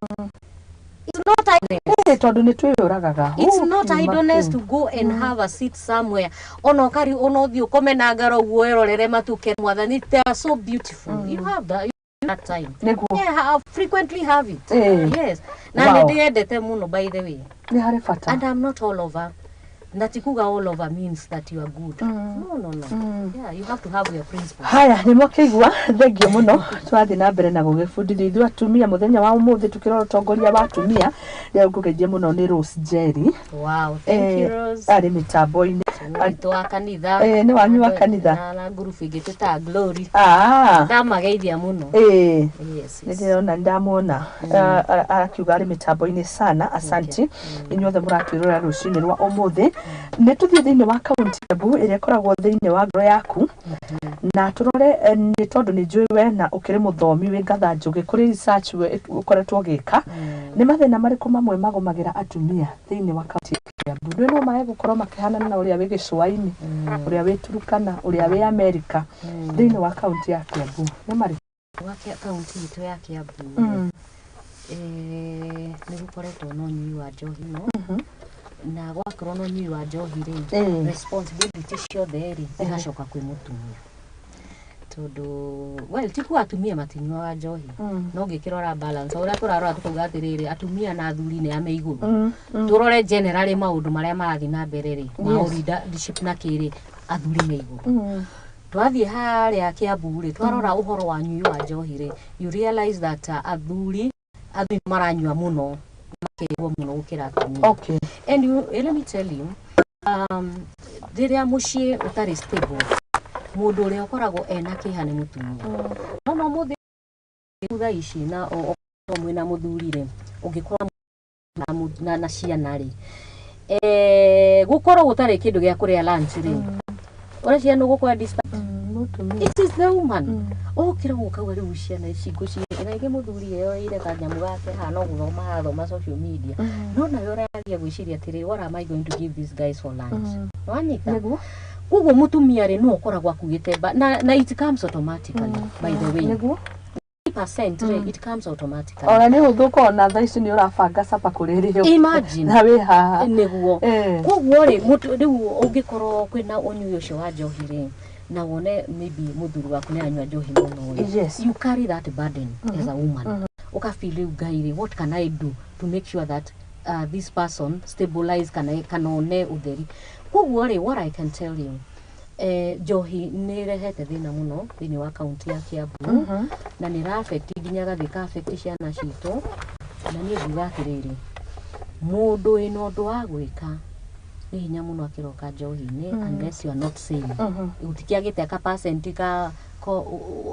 It's not idleness. Tondũ nĩ twĩyũragaga. It's Oh, not kiuma idleness kĩu. to go and have a seat somewhere, ona ũkari ona ũthiĩ ũkome na ngaro ũguo wĩrorere matuke Mwathani. They are so beautiful. You have that, you have that time. Yeah, I frequently have it. Yes, na nĩ ndĩyendete mũno, by the way. Nĩ harĩ bata. And I'm not all over, na ti kuga all over means that you are good. No. Yeah, you have to have your principles. Haya, nĩ mwakĩigua, thengio mũno. Tũrathiĩ na mbere na gũgĩbundithio ithuĩ atumia mũthenya wa ũmũthĩ, tũkĩrora ũtongoria wa atumia. Rĩu ngũgeithie mũno nĩ Rose Jerry. Wow, thank you, Rose. Arĩ mĩtambo-inĩ. Witũ wa kanitha. Nĩ wanyu wa kanitha. Na ngurubu ĩngĩ tũtaga Glory. Ndamageithia mũno. Yes. Nĩ ndĩrona, nĩ ndamwona. Arakiuga arĩ mĩtambo-inĩ sana. Asanti inyuothe mũratwĩrora rũcinĩ rwa ũmũthĩ. Nĩ tũthiĩ thĩinĩ wa kaunti ya Embu ĩrĩa ĩkoragwo thĩinĩ wa ngoro yaku, na tũrore nĩ tondũ nĩ njũĩ we na ũkĩrĩ mũthomi wĩ ngatha njũgĩ, kũrĩ research we ũkoretwo ũgĩka, nĩ mathĩna marĩkũ mamwe magũmagĩra atumia thĩinĩ wa kaunti ya Kiambu? Ndũĩ no mae gũkorwo makĩhanana na ũrĩa wĩ gĩcũa-inĩ, ũrĩa wĩ Turukana, ũrĩa wĩ Amerika. Thĩinĩ wa kaunti ya Kiambu nĩ marĩkũ? Wa kaunti itũ ya Kiambu, nĩ gũkoretwo na ũnyui wa njohi, no na gwakorwo na ũnyui wa njohi rĩ, responsibility ciothe rĩ, igacoka kwĩ mũtumia, tondũ, well, ti kuga atumia matinyuaga njohi, no ngĩkĩrora balance, o ũrĩa tũrarora tũkauga atĩrĩrĩ, atumia na athuri nĩ ame igũrũ. Tũrore generally maũndũ marĩa marathiĩ na mbere rĩ, ma leadership na kĩrĩ, athuri me igũrũ. Twathiĩ harĩa Kiambu rĩ, twarora ũhoro wa nyui wa njohi rĩ, you realize that athuri maranyua mũno makĩrwo mũno gũkĩra atumia. And you, let me tell you, rĩrĩa mũciĩ ũtarĩ stable, mũndũ ũrĩa ũkoragwo ena kĩeha nĩ mũtumia. No mũthĩ thaa ici na okorwo mwĩna mũthuri rĩ, ũngĩkorwo na ciana rĩ, gũkorwo gũtarĩ kĩndũ gĩa kũrĩa lunch rĩ, ũrĩa ciana ũgũkorwo disturb, Mũtumia. It is the woman ũkĩra ũkauga rĩu ciana ici ngũci na ingĩ, mũthuri eyoeire kanyamũ gake haha no gũthoma arathoma social media, no nawe ũragia gwĩciria atĩrĩ, "What am I going to give these guys for lunch?" Wanyita? Nĩguo. Koguo mũtumia rĩ, no ũkoragwo akuĩte na it comes automatically, by the way. 80% rĩ, it comes automatically. Ona nĩ hũthũ ũkona thaa ici nĩ ũrabanga capa kũrĩrĩo Imagine. na wĩ haha. Nĩguo. Koguo rĩ, rĩu ũngĩkorwo kwĩna ũnyui ũcio wa njohi rĩ, na wone maybe mũthuri waku nĩ anyua njohi mũno rĩ, you carry that burden as a woman. Ũkafeel rĩu, "Ngai rĩ, what can I do to make sure that this person stabilize kana one ũtheri?" Koguo rĩ, what I can tell you, njohi nĩ ĩrehete thĩna mũno thĩinĩ wa kaunti ya Kiambu, na nĩ ĩra affect nginya gathiĩ ka affect ciana citũ. Na niĩ ngiuga atĩrĩrĩ, mũndũ wĩna ũndũ wa gwĩka nĩ hinya mũno akĩroka njohi-inĩ, unless you are not sane. Gũtikĩagĩte ka percent ka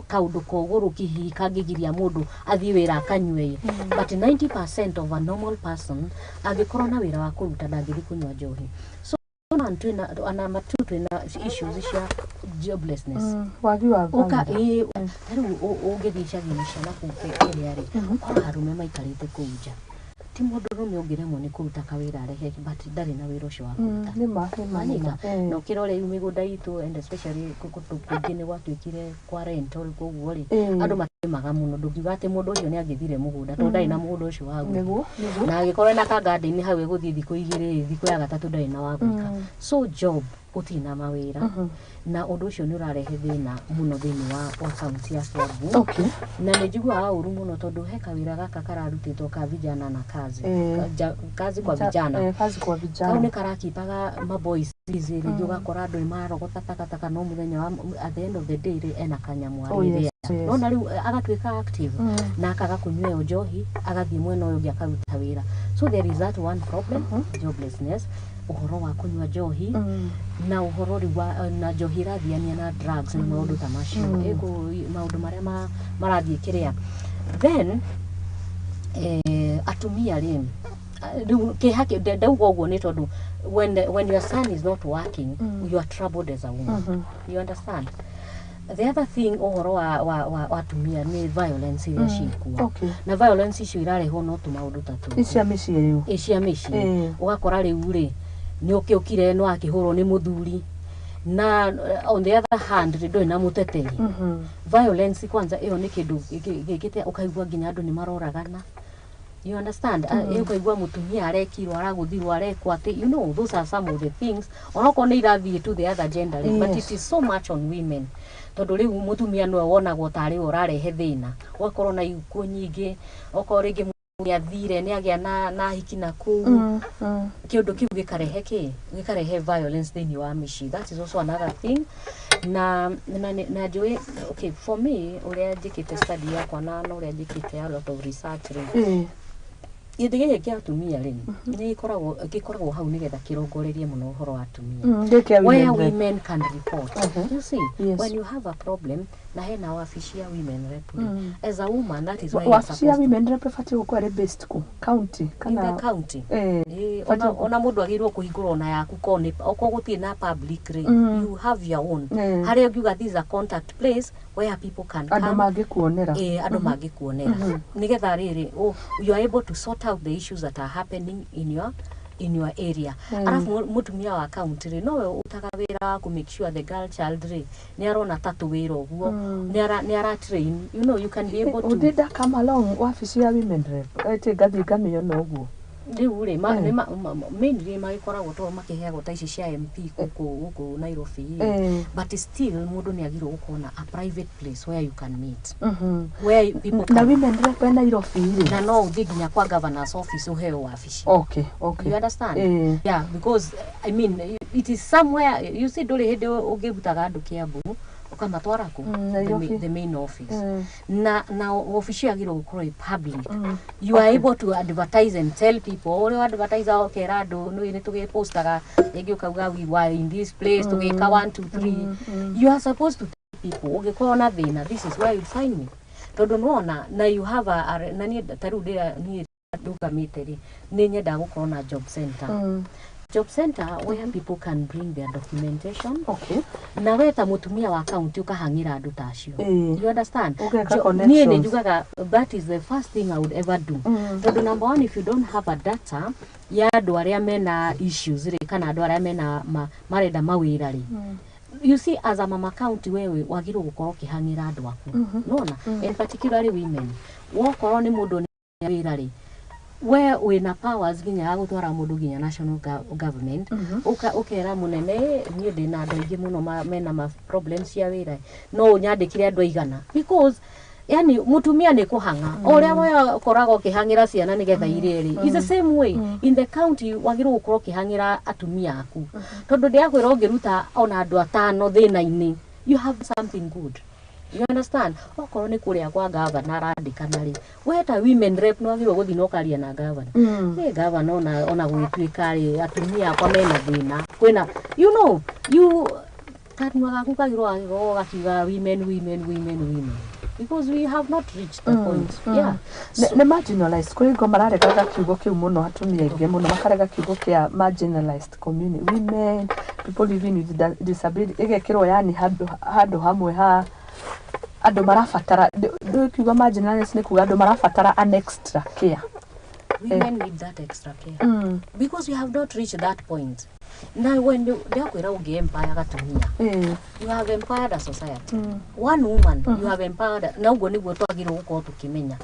kaũndũ kogũrũki hihi kangĩgiria mũndũ athiĩ wĩra akanyue, but 90% of a normal person angĩkorwo na wĩra wa kũruta, ndangĩthiĩ kũnyua njohi. So ona twĩna, ona number two, twĩna issues cia joblessness. Wagi wa Ũka wĩra. Ĩĩ, ta rĩu ũngĩthiĩ icagi-inĩ cia nakũu kĩrĩa rĩ, ũkora arũme maikarĩte kũu nja. Ti mũndũrũme ũngĩremwo nĩ kũruta kawĩra arehe, but ndarĩ na wĩra ũcio wa kũruta. Nĩma, nĩma, Wanyita? nĩma. Na ũkĩrora rĩu mĩgũnda itũ, and especially kũndũ kũngĩ nĩ gwatuĩkire kwa rental, koguo rĩ, andũ matirĩmaga mũno. Ndũngiuga atĩ mũndũ ũcio nĩ angĩthire mũgũnda, tondũ ndarĩ na mũgũnda ũcio wa gwĩka. Nĩguo. Na angĩkorwo ena ka garden hau, ĩgũthiĩ thikũ 2, thikũ ya gatatũ ndarĩ na wa gwĩka. So job, gũtirĩ na mawĩra, na ũndũ ũcio nĩ ũrarehe thĩna mũno thĩinĩ wa kaunti ya Kiambu. Na nĩ njiguaga ũru mũno, tondũ he kawĩra gaka kararutĩtwo ka vijana na kazi, kazi kwa vijana. Kazi kwa Kau nĩ vijana. karakipaga maboys busy. Rĩngĩ ũgakora andũ nĩ marogota takataka, no mũthenya wa, at the end of the day rĩ, ena kanyamũ arĩrĩa. Nona rĩu agatuĩka active na akaga kũnyua ĩyo njohi, agathiĩ mwena ũyũ ũngĩ akaruta wĩra. So there is that one problem, joblessness, ũhoro wa kũnyua njohi, na ũhoro rĩu wa na njohi ĩrathiania na drugs na maũndũ ta macio. Maũndũ marĩa marathiĩ kĩrĩa. Then atumia rĩ, rĩu kĩeha ndauga ũguo nĩ tondũ when your son is not working, you are troubled as a woman, you understand? The other thing, ũhoro wa atumia nĩ violence iria ciĩkuo. Na violence icio irarehwo no tũmaũndũ ta tũtũ. Icia mĩciĩ rĩu. Ĩ, cia mĩciĩ. Ũgakora rĩu rĩ, nĩ ũkĩũkire no akĩhũrwo nĩ mũthuri, na on the other hand rĩ, ndũrĩ na mũteteri. Violence kwanza ĩyo nĩ kĩndũ gĩkĩte ũkaigua nginya andũ nĩ maroragana, you understand? Ũkaigua mũtumia arekirwo, aragũthirwo, arekwo atĩ, those are some of the things, onokorwo nĩ irathiĩ to the other gender rĩ, but it is so much on women, tondũ rĩu mũtumia nĩwe wonagwo tarĩ we ũrarehe thĩna. Ũgakorwo na ikuũ nyingĩ, okorwo rĩngĩ nĩ athire, nĩ agĩa na hiki na kũu, kĩũndũ kĩu gĩkarehe kĩ gĩkarehe violence thĩinĩ wa mĩciĩ. That is also another thing. Na njũĩ, okay, for me, ũrĩa njĩkĩte study yakwa na ũrĩa njĩkĩte a lot of research rĩ, gĩtĩ gĩkĩ kĩa atumia rĩ, nĩ gĩkoragwo hau nĩgetha kĩrongorerie mũno ũhoro wa atumia, Gĩkĩ where women rep. Women can report, you see? When you have a problem, na hena wabici ya women rep rĩ, as a woman, that is why you're Wabici ya supposed to women rep ĩbatiĩ gũkorwo ĩrĩ based kũ county in the kana? County. Batiĩ Ona mũndũ agĩrĩirwo kũhingũrwo ona yaku ko nĩ okorwo gũtirĩ na public rĩ, you have your own, harĩa ũngiuga this is a contact place where people can andũ come. Mangĩkuonera. Andũ mangĩkuonera, nĩgetha rĩrĩ, you are able to sort out the issues that are happening in your In your area. Arafu mutumia wa county rĩ, nowe ũtaga wĩra wa kũ make sure the girl child rĩ nĩ arona ta tũwĩra ũguo, nĩ ara train, you can be able to Ũndĩ come along wabici ya women rep ĩtĩ ngathiĩ ngamĩona ũguo. Rĩu rĩ, mainly magĩkoragwo to makĩheagwo ta ici cia MP gũkũ Nairobi rĩ. But still mũndũ nĩ agĩrĩirwo gũkorwo na a private place where you can meet, where people Na can women rep e Nairobi rĩ? Na no ũthiĩ nginya kwa governor's office ũheo wabici. You understand? Yeah, because I mean, it is somewhere, you see, ndũrĩ hĩndĩ ũngĩrutaga andũ Kiambu ũkamatwara kũ? Nairobi. The main office. Na ofici yagĩrĩirwo gũkorwo ĩ public. You are able to advertise and tell people ũrĩa advertise, ũkera andũ nĩ tũgĩpostaga rĩngĩ, ũkauga we were in this place tũgĩka 1 2 3. You are supposed to tell people, ũngĩkorwo na thĩna, this is where you'd find me, tondũ nĩwona na you have a na niĩ ta rĩu ndĩra niĩ ndũgamĩte rĩ, nĩ nyendaga gũkorwo na job center, job center where people can bring their documentation. Na we ta mutumia wa county ukahang'ira andũ ta acio. You understand? Ũgeka Niĩ connections. nĩ njugaga that is the first thing I would ever do, tondũ number one, if you don't have a data ya andũ arĩa mena issues rĩ, kana andũ arĩa mena marenda mawĩra rĩ, you see, as a mama county, wewe wagĩrĩirwo gũkorwo ũkĩhang'ĩra andũ aku, nona, and particularly women. Wokorwo nĩ mũndũ nĩ wĩra rĩ, we wĩna powers nginya ya gũtwara mũndũ nginya national government, ũkera mũnene, "Niĩ ndĩna andũ aingĩ mũno mena ma problems cia wĩra, no ũnyandĩkire andũ aigana?" Because yani mutumia nĩ kũhang'a o ũrĩa we ũkoragwo ũkĩhang'ĩra ciana nĩgetha irĩe rĩ, is the same way in the county wagĩrĩirwo gũkorwo ũkĩhang'ĩra atumia aku, tondũ ndĩrakwĩra ũngĩruta ona andũ atano thĩna-inĩ, you have something good. You understand? Okorwo nĩ kũrĩa kwa gavana arandĩkana rĩ, we ta women rep nĩ wagĩrĩirwo gũthiĩ na ũkaria na gavana. Ĩ gavana, ona gũgĩtuĩka rĩ, atumia akwa mena thĩna kwĩna, you kanua gaku kagĩrĩirwo gagĩkorwo gakiuga women, women, women, women, because we have not reached the point, yeah. Nĩ marginalized kũrĩ ngo mararegaga kiugo kĩu mũno, atumia aingĩ mũno makarega kiugo kĩa marginalized community, women, people living with disability, ĩgekĩrwo yani handũ hamwe ha andũ marabatara. Ndũĩ kiugo marginalized nĩ kuga andũ marabatara an extra care. Women need that extra care because we have not reached that point. Now when you ndakwĩra ũngĩ empower gatumia, you have empowered a society. One woman you have empowered, na ũguo nĩguo twagĩrĩirwo gũkorwo tũkĩmenya.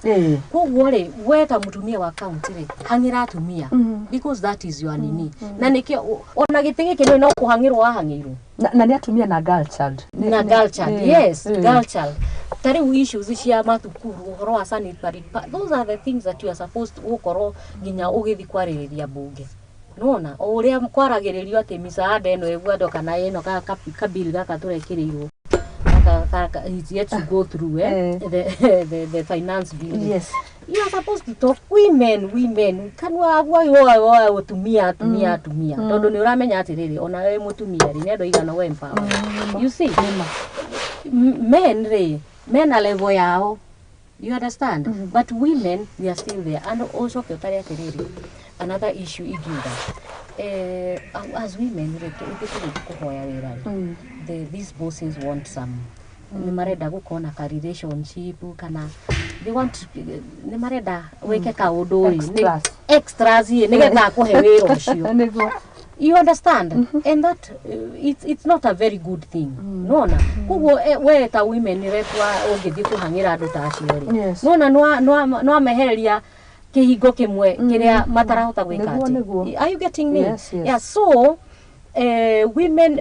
Koguo rĩ, we ta mũtumia wa county rĩ, hang'ĩra atumia, because that is your nini, na nĩkĩo ona gĩtĩ gĩkĩ nĩ no kũhang'ĩrwo wahang'ĩirwo. Na nĩ atumia na girl child. Na girl child, yes, girl child. Ta rĩu issues cia mathukuru, ũhoro wa sanitary those are the things that you are supposed to gũkorwo nginya ũgĩthiĩ kwarĩrĩria mbunge, nona o ũrĩa kwaragĩrĩrio atĩ misaada ĩno ĩgwandwo kana ĩno kabill gaka tũrekĩrĩirwo it's yet to go through, eh? The finance bill. You are supposed to talk women, women kanua gwa atumia, atumia, atumia, tondu ni uramenya atiriri, ona we mutumia ri, ni andu aigana we empower? You see, men ri mena level yao, you understand? But women, we are still there. And ucoke utare atiriri, another issue ingiuga, as women ri, tũgĩthiĩ kũhoya wĩra ri, these bosses want some, nĩ marenda gũkorwo na ka relationship, kana they want, nĩ marenda wĩke kaũndũ ĩ Extras. Extras ĩ nĩgetha akũhe wĩra ũcio. You understand? And that it's not a very good thing, nona. Koguo we ta women rep ũngĩthiĩ kũhang'ĩra andũ ta acio rĩ, nona nĩwamehereria kĩhingo kĩmwe kĩrĩa matarahota gwĩka atĩ. Are you getting me? Yes. Yeah, so women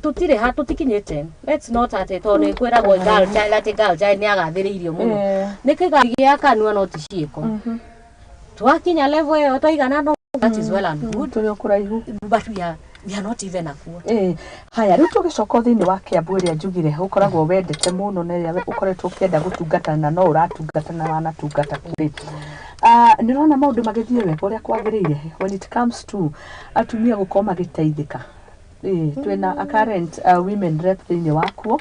tutirĩ ha tũtikinyĩte. Let's not atĩ tondũ nĩ kwĩragwo girl child, atĩ girl child nĩ agathĩrĩirio mũno. Nĩ kĩga kanua no ti ciĩko. Twakinya level ĩyo twaigana, no that is well and good. Tũrĩ o kũraihu. But we are not even a quarter. Ĩĩ, haya, rĩu tũgĩcoka thĩinĩ wa Kĩambu ĩrĩa njugire ũkoragwo wendete mũno na ĩrĩa ũkoretwo ũkĩenda gũtungata na no ũratungata na wanatungata kũrĩ, nĩ ũrona maũndũ magĩthiĩ wega ũrĩa kwagĩrĩire when it comes to atumia gũkorwo magĩteithĩka? Ĩĩ, twĩna a current women rep thĩinĩ wakuo,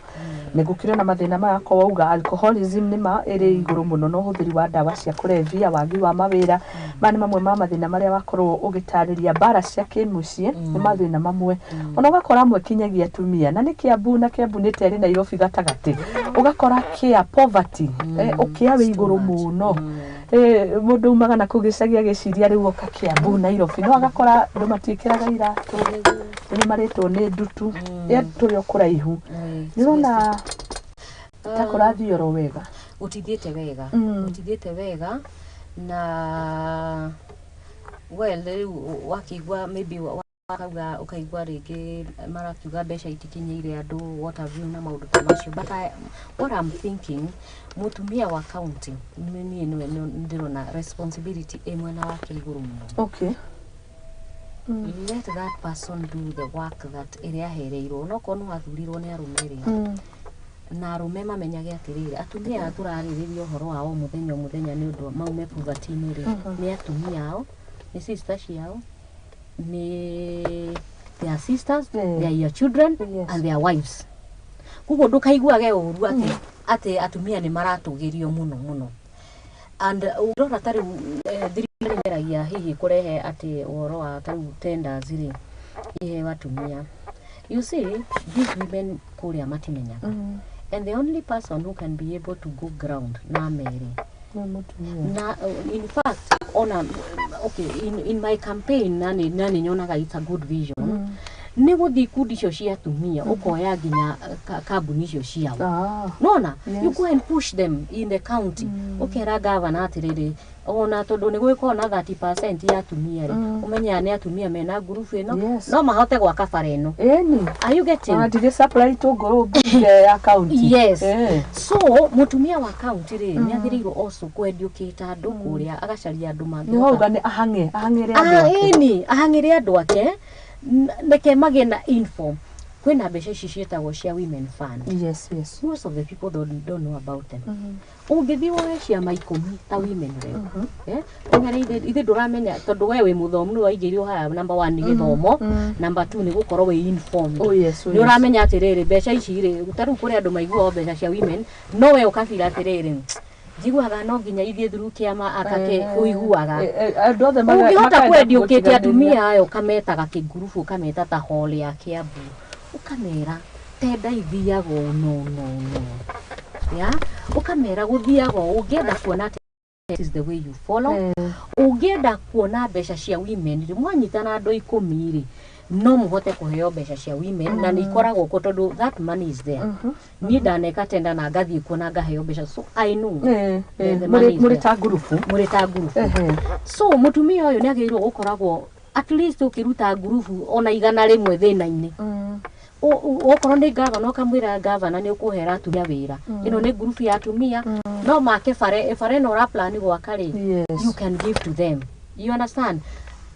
nĩ gũkĩrĩ na mathĩna maya ko wauga alcoholism nĩ ma ĩrĩ igũrũ mũno, na ũhũthĩri wa ndawa cia kũrebia, wagi wa mawĩra, maya nĩ mamwe ma mathĩna marĩa wakorwo ũgĩtarĩria. Mbara cia kĩmũciĩ nĩ mathĩna mamwe ona ũgakora amwe kinyagia atumia, na nĩ Kĩambu, na Kĩambu nĩ terĩ Nairobi gatagatĩ, ũgakora kĩa poverty, ũkĩa wĩ igũrũ mũno. Mũndũ umaga na kũu gĩcagi agĩciria rĩu oka Kiambu, Nairobi, no agakora andũ matiĩkĩraga iratũ, nĩ marĩtwo nĩ ndutu. Ye tũrĩ o kũraihu, nĩũrona ta kũrathiĩ oro wega? Gũtithiĩte wega. Gũtithiĩte wega na well, rĩu wakĩigua maybe wakauga ũkaigua rĩngĩ marakiuga mbeca itikinyĩire andũ, what have you, na maũndũ ta macio. But what I'm thinking, mũtumia wa county niĩ nĩwe ndĩrona responsibility ĩ mwena wake igũrũ mũno. Let that person do the work that ĩrĩa ahereirwo. Onokorwo nĩ wathurirwo nĩ arũme rĩ, na arũme mamenyage atĩrĩrĩ, atumia aya tũrarĩrĩria ũhoro wao o mũthenya o mũthenya nĩ ũndũ maume poverty-inĩ rĩ, nĩ atumia ao, nĩ sister ciao, nĩ their sisters, they are your children and their wives. Koguo ndũkaiguage ũru atĩ atumia nĩ maratũgĩrio mũno mũno. And ũrora ta rĩu thirikari nĩgeragia hihi kũrehe atĩ ũhoro wa ta rĩu tenders rĩ, iheo atumia. You see, these women kũrĩa matimenyaga, and the only person who can be able to go ground na mere Nĩ mũtumia. Na in fact, ona okay, in my campaign nani nyonaga it's a good vision nĩ gũthiĩ ikundi icio cia atumia, ũkoya nginya kambuni icio ciao. Nona you go and push them in the county, ũkera gavana atĩrĩrĩ, ona tondũ nĩ gwĩkorwo na 30% ya atumia rĩ, ũmenye aya nĩ atumia mena ngurubu ĩno, no mahote gwaka bara ĩno. Ĩni. Are you getting? Ona ndigĩ supply itũngũrũ mbunge ya county. Yes. So mutumia wa county rĩ, nĩ agĩrĩirwo also kũ-educate andũ kũrĩa, agacaria andũ Nĩ mangĩhota wauga nĩ ahang'ĩre andũ ake. Ĩni, ahang'ĩre andũ ake, reke magĩe na info. Kwĩna mbeca ici ciĩtagwo cia women fund. Most of the people don't know about them. Ũngĩthiĩ woe ciama 10 ta women rep, ũgere ithe ndũramenya tondũ we wĩ mũthomu, nĩ waingĩrio haha. Number one nĩ gĩthomo, number two nĩ gũkorwo wĩ informed. Oh yes. Nĩ ũramenya atĩrĩrĩ, mbeca ici rĩ, ta rĩu kũrĩ andũ maiguaga mbeca cia women, no we ũkabira atĩrĩrĩ, njiguaga no nginya ithiĩ through kĩama akake ũiguaga. Andũ othe Ũngĩhota makaenda kwendiũkĩte gũtiganĩria. Atumia aya ũkametaga kĩngurubu, ũkameta ta hall ya Kiambu, ũkamera tenda ithiaga ũũ, no no no ya ũkamera gũthiaga ũũ. Ũngĩenda kuona atĩ this is the way you follow. Ũngĩenda kuona mbeca cia women rĩ, mwanyitana andũ 10 rĩ, no mũhote kũheo mbeca cia women, na nĩ ikoragwo kuo tondũ that money is there. Niĩ ndaneka tenda na ngathiĩ kuo na ngaheo mbeca, so I know the money is Mũrĩ there. Ta ngurubu. Mũrĩ ta ngurubu. So mũtumia ũyũ nĩ agĩrĩirwo gũkoragwo at least ũkĩruta ngurubu ona 100 thĩna-inĩ. Okorwo nĩ gavana, ũkamwĩra gavana nĩ ũkũhera atumia wĩra, ĩno nĩ ngurubu ya atumia, no make bare bare ĩno ũraplan gwaka rĩ, you can give to them. You understand?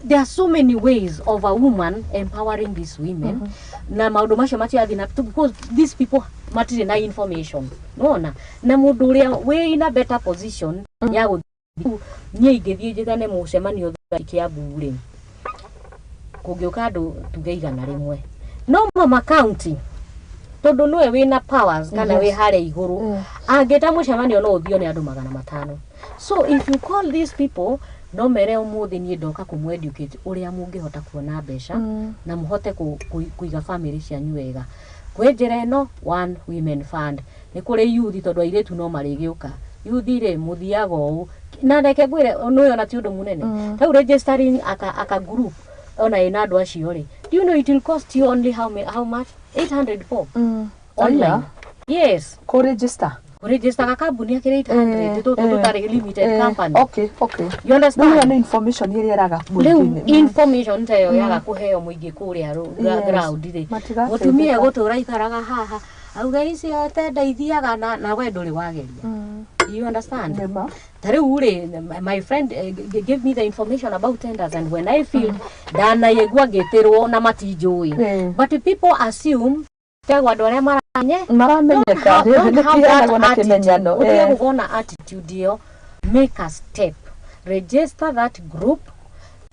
There are so many ways of a woman empowering these women, na maũndũ macio matirathiĩ na because these people matirĩ na information. Nona na mũndũ ũrĩa wĩ in a better position ya gũthiĩ, niĩ ingĩthiĩ njĩtane mũcemanio Kiambu rĩ, kũngĩũka andũ tuge 100, no mama county, tondũ nĩwe wĩna powers kana wĩ harĩa igũrũ, angĩta mũcemanio no ũthio nĩ andũ 500. So if you call these people, no mere ũmũthĩ niĩ ndoka kũmũ-educate ũrĩa mũngĩhota kuona mbeca na mũhote kũiga family cianyu wega kwĩ njĩra ĩno. One women fund nĩ kũrĩ youth, tondũ airĩtu no marĩgĩũka. Youth rĩ, mũthiaga ũũ, na reke ngwĩre nĩwe ona ti ũndũ mũnene rĩu registering aka group ona ĩna andũ acio rĩ, do you know it will cost you only how much? 800 bob online. Aya. Yes. Kũ register. Kũregister gakambuni akĩrĩ 800, tũtũ tũtarĩ limited company. You Rĩu understand? Ĩyo nĩ information ĩrĩa ĩraga Rĩu mũingĩ-inĩ. Information ta ĩyo yaga kũheo mũingĩ kũrĩa ground rĩ, Matigateithĩka. mũtumia egũtũra ikaraga haha auga icio tenda ithiaga na we ndũrĩ wageria. You understand? Nĩma. Ta rĩu rĩ, my friend gave me the information about tenders, and when I feel ndanaigua ngĩtĩrwo na matinjũĩ, but people assume tegwo andũ arĩa maranye Maramenyeka. Don't have that Nĩ kĩheanagwo na kĩmenyano. attitude. Ũtige gũkorwo na attitude ĩyo. Make a step, register that group,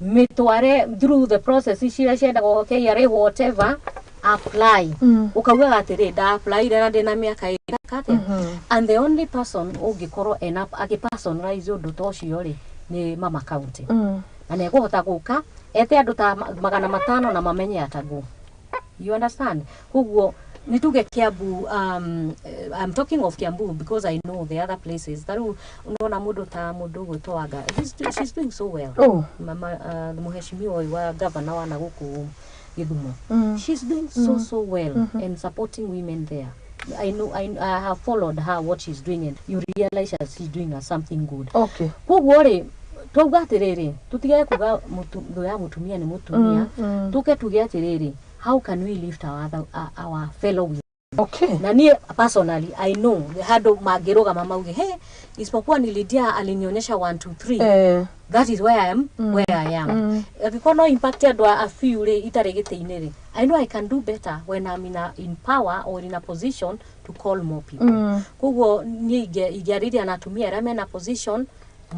mĩtware through the process ciria ciendagwo KRA, whatever, apply. Ũkaugaga atĩrĩ, nda applyire na ndĩna mĩaka ĩgana atĩa, and the only person ũngĩkorwo ena agĩ personalize ũndũ ta ũcio rĩ, nĩ mama county, na nĩ ekũhota gũka ete andũ ta 500 na mamenye atagwo. You understand? Koguo Nĩ tuge Kiambu, I'm talking of Kiambu because I know the other places. Tarĩu unaona mũndũ ta mũndũ ũgwĩtwo Wanga, she's doing so well. Mama, mheshimiwa ũyũ wa governor wa nagũkũ Gĩthumo, she's doing so so well and supporting women there. I know, I have followed her, what she's doing, and you realize that she's doing something good. Koguo rĩ, twauga atĩrĩrĩ, tũtigage kuga thũ ya mũtumia nĩ mũtumia. Tũke tuge atĩrĩrĩ, how can we lift our fellow women? Na niĩ personally, I know handũ mangĩrũgama mauge, "He, isipokuwa ni Lydia alinionyesha 1 2 3, that is where I am, where I am." Angĩkorwo no impact andũ a few rĩ, itarĩ gĩtĩ-inĩ rĩ, I know I can do better when I'm in power or in a position to call more people. Koguo niĩ ingĩarĩria na atumia arĩa mena position,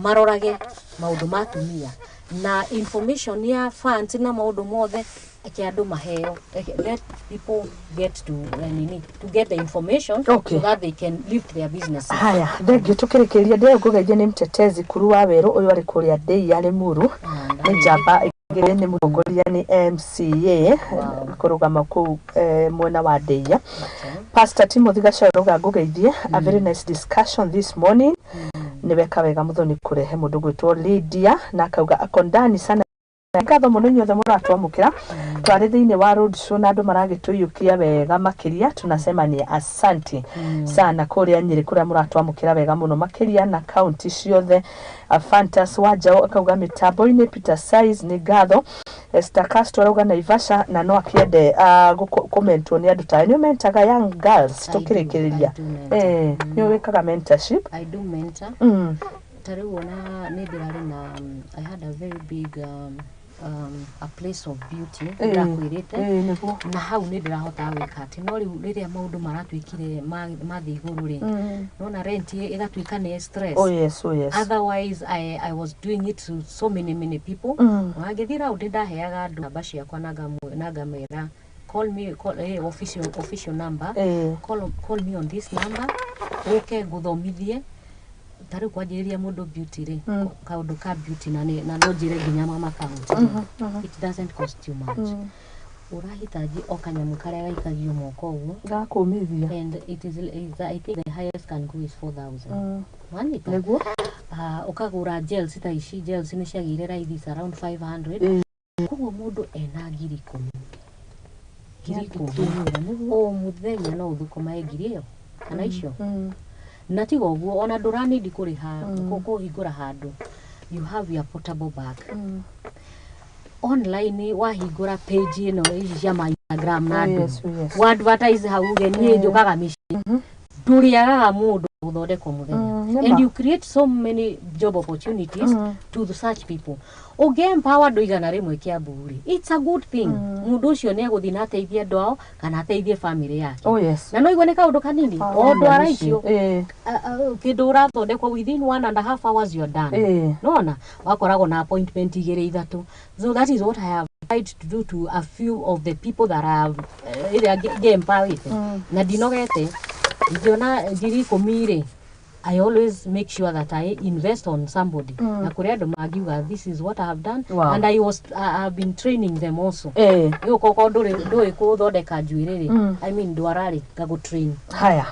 marorage maũndũ ma atumia na information ya funds na maũndũ mothe, eke andũ maheo. Let people get to nini, to get the information so that they can lift their businesses. Haya, thengio. Tukĩrĩkĩrĩria, ndĩrĩa ngũgeithia nĩ mtetezi kuru wa werũ ũyũ arĩ kũrĩa ndĩi ya Limuru. Nĩ njamba ĩngĩ, nĩ mũtongoria, nĩ MCA kũrũgama kũu mwena wa Ndĩia. Pastor Timothy Gachero ngũgeithie. A very nice discussion this morning. Nĩ weka wega Muthoni kũrehe mũndũ gwĩtwo Lydia, na akauga ako ndani sana. Ngatho mũno inyuothe mũratwamũkĩra. Twarĩ thĩinĩ wa road show na andũ maragĩtũiyũkia wega makĩria. Tunasema ni asanti sana kũrĩa Nyĩrĩ, kũrĩa mũratwamũkĩra wega mũno makĩria, na kaunti ciothe. Fantas Wanjao akauga mĩtambo-inĩ Peter Size, nĩ ngatho. Esther Castro arauga Naivasha, na no akĩende kũmentwo nĩ andũ tawe. Nĩ ũmentaga young girls? I do, Tũkĩrĩkĩrĩria. I do mentor. Nĩ wĩkaga mentorship? I do mentor. Ta rĩu ona nĩ ndĩrarĩ na I had a very big a place of beauty ndakwĩrĩte. Nĩguo. Na hau nĩ ndĩrahotaga gwĩka atĩ, no rĩu rĩrĩa maũndũ maratuĩkire mathiĩ igũrũ rĩ, nona rent ĩgatuĩka nĩ stress. Oh yes. Otherwise I was doing it to so many, many people. Wangĩthiĩ round, ndaheaga andũ namba ciakwa na ngamera, "Call me, call, official number. Call me on this number, ũke ngũthomithie." Ta rĩu kwanjĩrĩria mũndũ beauty rĩ, kaũndũ ka beauty, na no njĩre nginya mama county, it doesn't cost you much. Ũrahitaji o kanyamũ karĩa gaikagio moko ũguo Gakũmithia. And it is, I think the highest can go is 4000. Wanyita? Nĩguo. Ũkagũra gels ta ici, gels nĩ ciagĩire raithi, is around 500. Koguo mũndũ ena 10,000, 10,000 o mũthenya, no ũthũkũmae ngiri ĩyo kana icio. Na tiga ũguo, ona ndũranindi kũrĩha kũhingũra handũ. You have your portable bag online, wahingũra page ĩno, ici cia ma Instagram na andũ Yes. wa advertise hau, uge niĩ njũkaga mĩciĩ, ndũrĩagaga mũndũ gũthondekwo mũthenya. Nĩma. And you create so many job opportunities to the such people. Ũngĩ empower andũ 100 Kiambu rĩ, it's a good thing. Mũndũ ũcio nĩ egũthiĩ na ateithie andũ ao kana ateithie family yake. Na no igue nĩ kaũndũ kanini o ndwara icio, kĩndũ ũrathondekwo within 1.5 hours, you're done. Nona wakoragwo na appointment igĩrĩ ithatũ. So that is what I have tried to do to a few of the people that I have, ĩrĩa ngĩ-empowerĩte na ndinogete. Ingĩona 10,000 rĩ, I always make sure that I invest on somebody. Na kũrĩ andũ mangiuga, "This is what I have done." And I have been training them also. Rĩu okorwo ndũĩ gũthondeka njuĩrĩ rĩ, I mean ndwara rĩ, ngagũ train. Haya,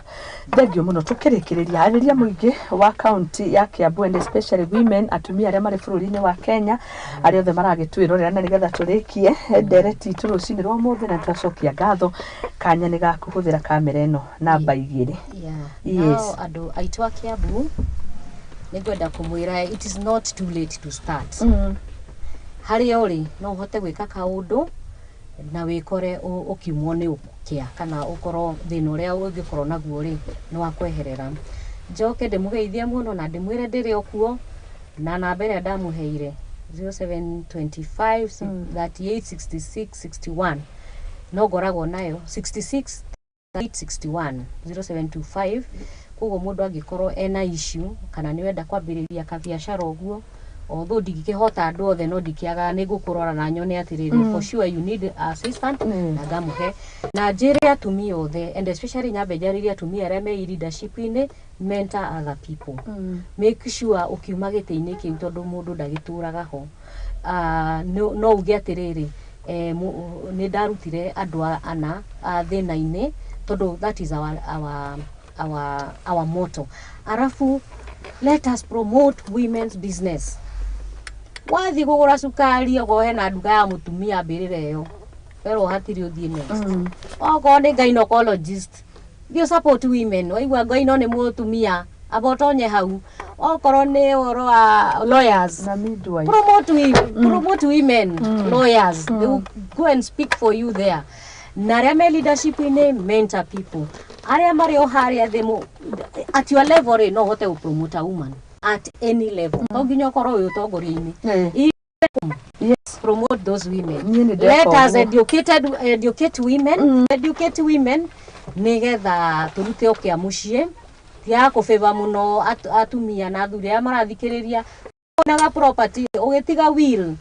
thengio mũno. Tũkĩrĩkĩrĩria, arĩria mũingĩ wa kaunti ya Kiambu and especially women, atumia arĩa marĩ bũrũri-inĩ wa Kenya, arĩa othe maragĩtwĩrorera, na nĩgetha tũrĩkie ndereti itũ rũcinĩ rwa ũmũthĩ, na twacokia ngatho. Kanya nĩ gakũhũthĩra kamera ĩno namba 2. Yeah. Now andũ aitũ a Kiambu, nĩ ngwenda kũmwĩra it is not too late to start. Harĩa ũrĩ no ũhote gwĩka kaũndũ na wĩkore ũkiumwo nĩ ũkĩa, kana ũkorwo thĩna ũrĩa ũngĩkorwo naguo rĩ, nĩ wa kweherera. Njoke ndĩmũgeithie mũno na ndĩmwĩre ndĩrĩ o kuo, na namba ĩrĩa ndamũheire, 0725 38 66 61, no ngoragwo nayo, 66 861 0725. Koguo mũndũ angĩkorwo ena issue kana nĩ wenda kwambĩrĩria kabiacara ũguo, although ndingĩkĩhota andũ othe, no ndikĩagaga, nĩ ngũkũrora na nyone atĩrĩrĩ, for sure you need assistant, na ngamũhe. Na njĩre atumia othe, and especially nyambe njarĩrie atumia arĩa me leadership-inĩ, mentor other people. Make sure ũkiuma gĩtĩ-inĩ kĩu, tondũ mũndũ ndagĩtũraga ho, no uge atĩrĩrĩ, nĩ ndarutire andũ ana thĩna-inĩ. Tondũ that is our motto. Arafu let us promote women's business. Wathiĩ kũgũra cukari okorwo hena nduka ya mũtumia mbĩrĩra ĩyo werwo hatirĩ ũthiĩ next. Okorwo nĩ gynecologist, thiĩ support women. Waigua gyno nĩ mũtumia, amba ũtonye hau. Okorwo nĩ ũhoro wa lawyers, na midwife. Promote women lawyers. They will go and speak for you there. Na arĩa me leadership-inĩ, mentor people arĩa marĩ o harĩa thĩ at your level rĩ, no ũhote gũ promote a woman at any level. To nginya ũkorwo wĩ ũtongoria-inĩ. Promote those women. Niĩ nĩ Let ndeka us ũguo. Educate women, educate women nigetha turute o kĩa mũciĩ, tigaga kũbĩba mũno atumia na athuri arĩa marathikĩrĩria. Onaga property ũgĩtiga will,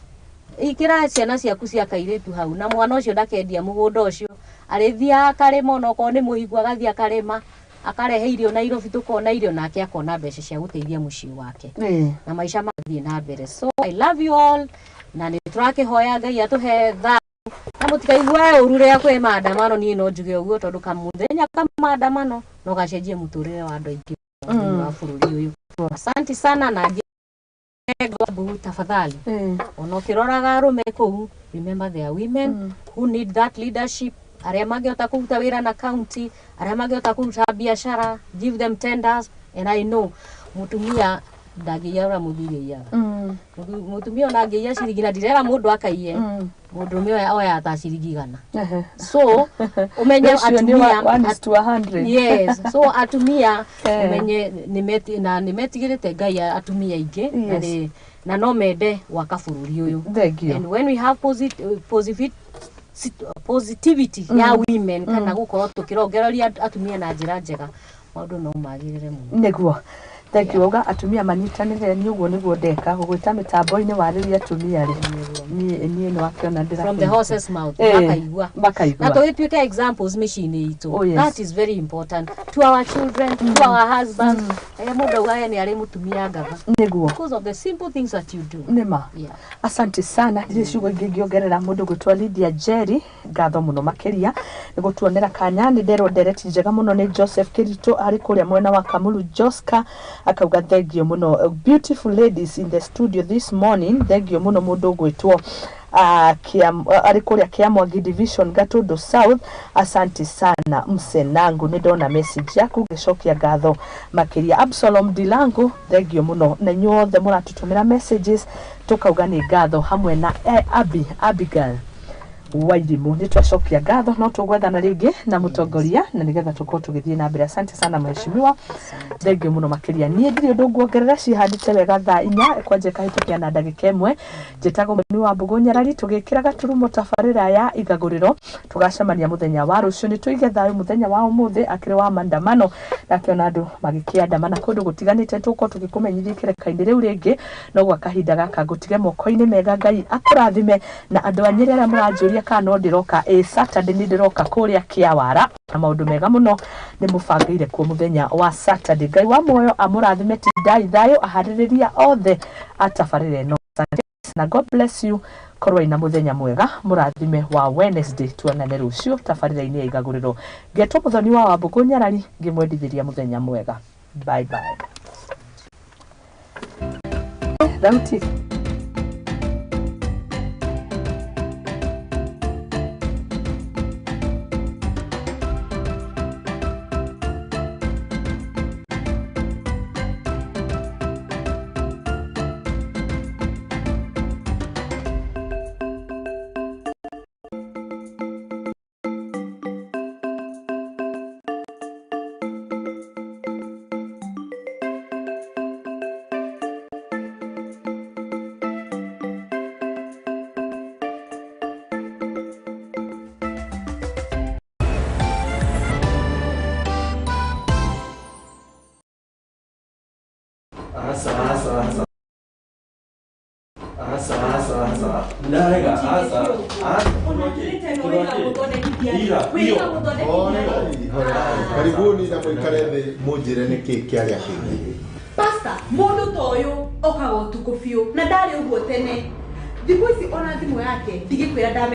ikĩra ciana ciaku cia kairĩtu hau, na mwana ũcio ndakendia mũgũnda ũcio, arĩthiaga akarĩma, onokorwo nĩ mũhiku agathiĩ akarĩma, akarehe irio Nairobi, tũkona irio, nake akona mbeca cia gũteithia mũciĩ wake na maica mathiĩ na mbere. So I love you all, na nĩ tũrakĩhoya Ngai atũhe thayũ na mũtikaiguae ũru rĩrĩa kwĩ maandamano. Niĩ no njuge ũguo tondũ kamũthenya ka maandamano no gacenjie mũtũrĩre wa andũ aingĩ thĩinĩ wa bũrũri ũyũ. Asante sana. Na ngĩbu tafadhali, ona ũkĩroraga arũme kũu, remember there are women who need that leadership, arĩa mangĩhota kũruta wĩra na county, arĩa mangĩhota kũruta biacara. Give them tenders. And I know mũtumia ndangĩiya ũrĩa mũthuri aiyaga. Mũtumia ona angĩiya ciringi, na ndirera mũndũ akaiye, mũndũrũme oyaga ta ciringi 100. So ũmenye Ũcio nĩ atumia one is to 100. Yes, so atumia ũmenye na nĩmetigĩrĩte Ngai, atumia aingĩ na na no mende gwaka bũrũri ũyũ. Thank you. And when we have positivity ya women, kana gũkorwo tũkĩrongereria atumia na njĩra njega, maũndũ no magĩrĩre mũno. Nĩguo, thank you. Wauga atumia manyitanĩre, nĩ ũguo nĩguo ndeka gũgwĩta mĩtambo-inĩ warĩria atumia rĩ, niĩ nĩ wakĩona ndĩra From the horse's mouth. Makaigua makaigua. Na tũgĩtuĩke examples mĩciĩ-inĩ itũ. Oh, yes. That is very important to our children, to our husbands. Mũndũ augage nĩ arĩ mũtumia ngatha because of the simple things that you do. Nĩma. Yeah. Asante sana. Ndirĩ ciugo ingĩ ingĩongerera. Mũndũ gwĩtwo Lydia Jerry, ngatho mũno makĩria nĩ gũtuonera kanya. Nĩ nderwo ndereti njega mũno nĩ Joseph Kĩritũ arĩ kũrĩa mwena wa Kamulu. Joska akauga thengio mũno, beautiful ladies in the studio this morning. Thengio mũno. Mũndũ ũgwĩtwo arĩ kũrĩa Kĩamwangi division, Gatundu South, asante sana msenangu, nĩ ndona message yaku, ngĩcokia ngatho makĩria. Absalom Dilangu, thengio mũno, na inyuothe othe mũratũtũmĩra messages tũkauga nĩ ngatho, hamwe na Abigail Wairimũ, nĩ twacokia ngatho. No tũgwethana rĩngĩ na mũtongoria na nĩgetha tũkorwo tũgĩthiĩ na mbere. Asante sana mheshimiwa, thengio mũno makĩria. Niĩ ndirĩ ũndũ nguongerera, cihandĩte wega thaa 4 kwanja ĩkahĩtũkia na ndagĩka 1. Njĩtagwo Mũthoni wa Mbũgũ Nyarari, tũgĩkĩra gaturumo tabarĩra ya igagũrĩro. Tũgacemania mũthenya wa rũciũ. Nĩ tũige thayũ mũthenya wa ũmũthĩ akĩrĩ wa maandamano, nakĩona andũ magĩkĩandamana kũndũ gũtiganĩte. Tũkorwo tũgĩkũmenyithia ikereka-inĩ rĩu rĩngĩ, no gwa kahinda gaka ngũtige moko-inĩ mega. Ngai akũrathime. Na andũ a Nyĩrĩ arĩa mũranjũria kana no ndĩroka, ĩ Saturday nĩ ndĩroka kũrĩa Kĩawara, na maũndũ mega mũno nĩ mũbangĩire kuo mũthenya wa Saturday. Ngai wa muoyo amũrathime. Tindai thayũ, aharĩrĩria othe a tabarĩra ĩno. Asante na God bless you. Korwai na mũthenya mwega mũrathime wa Wednesday. Tuonane rũciũ tabarĩra-inĩ ya igagũrĩro. Ngetwo Mũthoni wa Wambũkũ Nyarari, ngĩmwendithĩria mũthenya mwega. Bye bye. Thauti. Asa, asa, asa. Asa, asa, asa. Ndarega, asa. Asa. Ira, iyo. Karibuni na mũikare thĩ mũnjĩre nĩkĩ kĩarĩa kĩngĩ. Pasta, mũndũ ta ũyũ okaga ũtukũ biũ na ndarĩ ũguo tene. Thikũ ici ona thimũ yake ndigĩkwĩra ndame.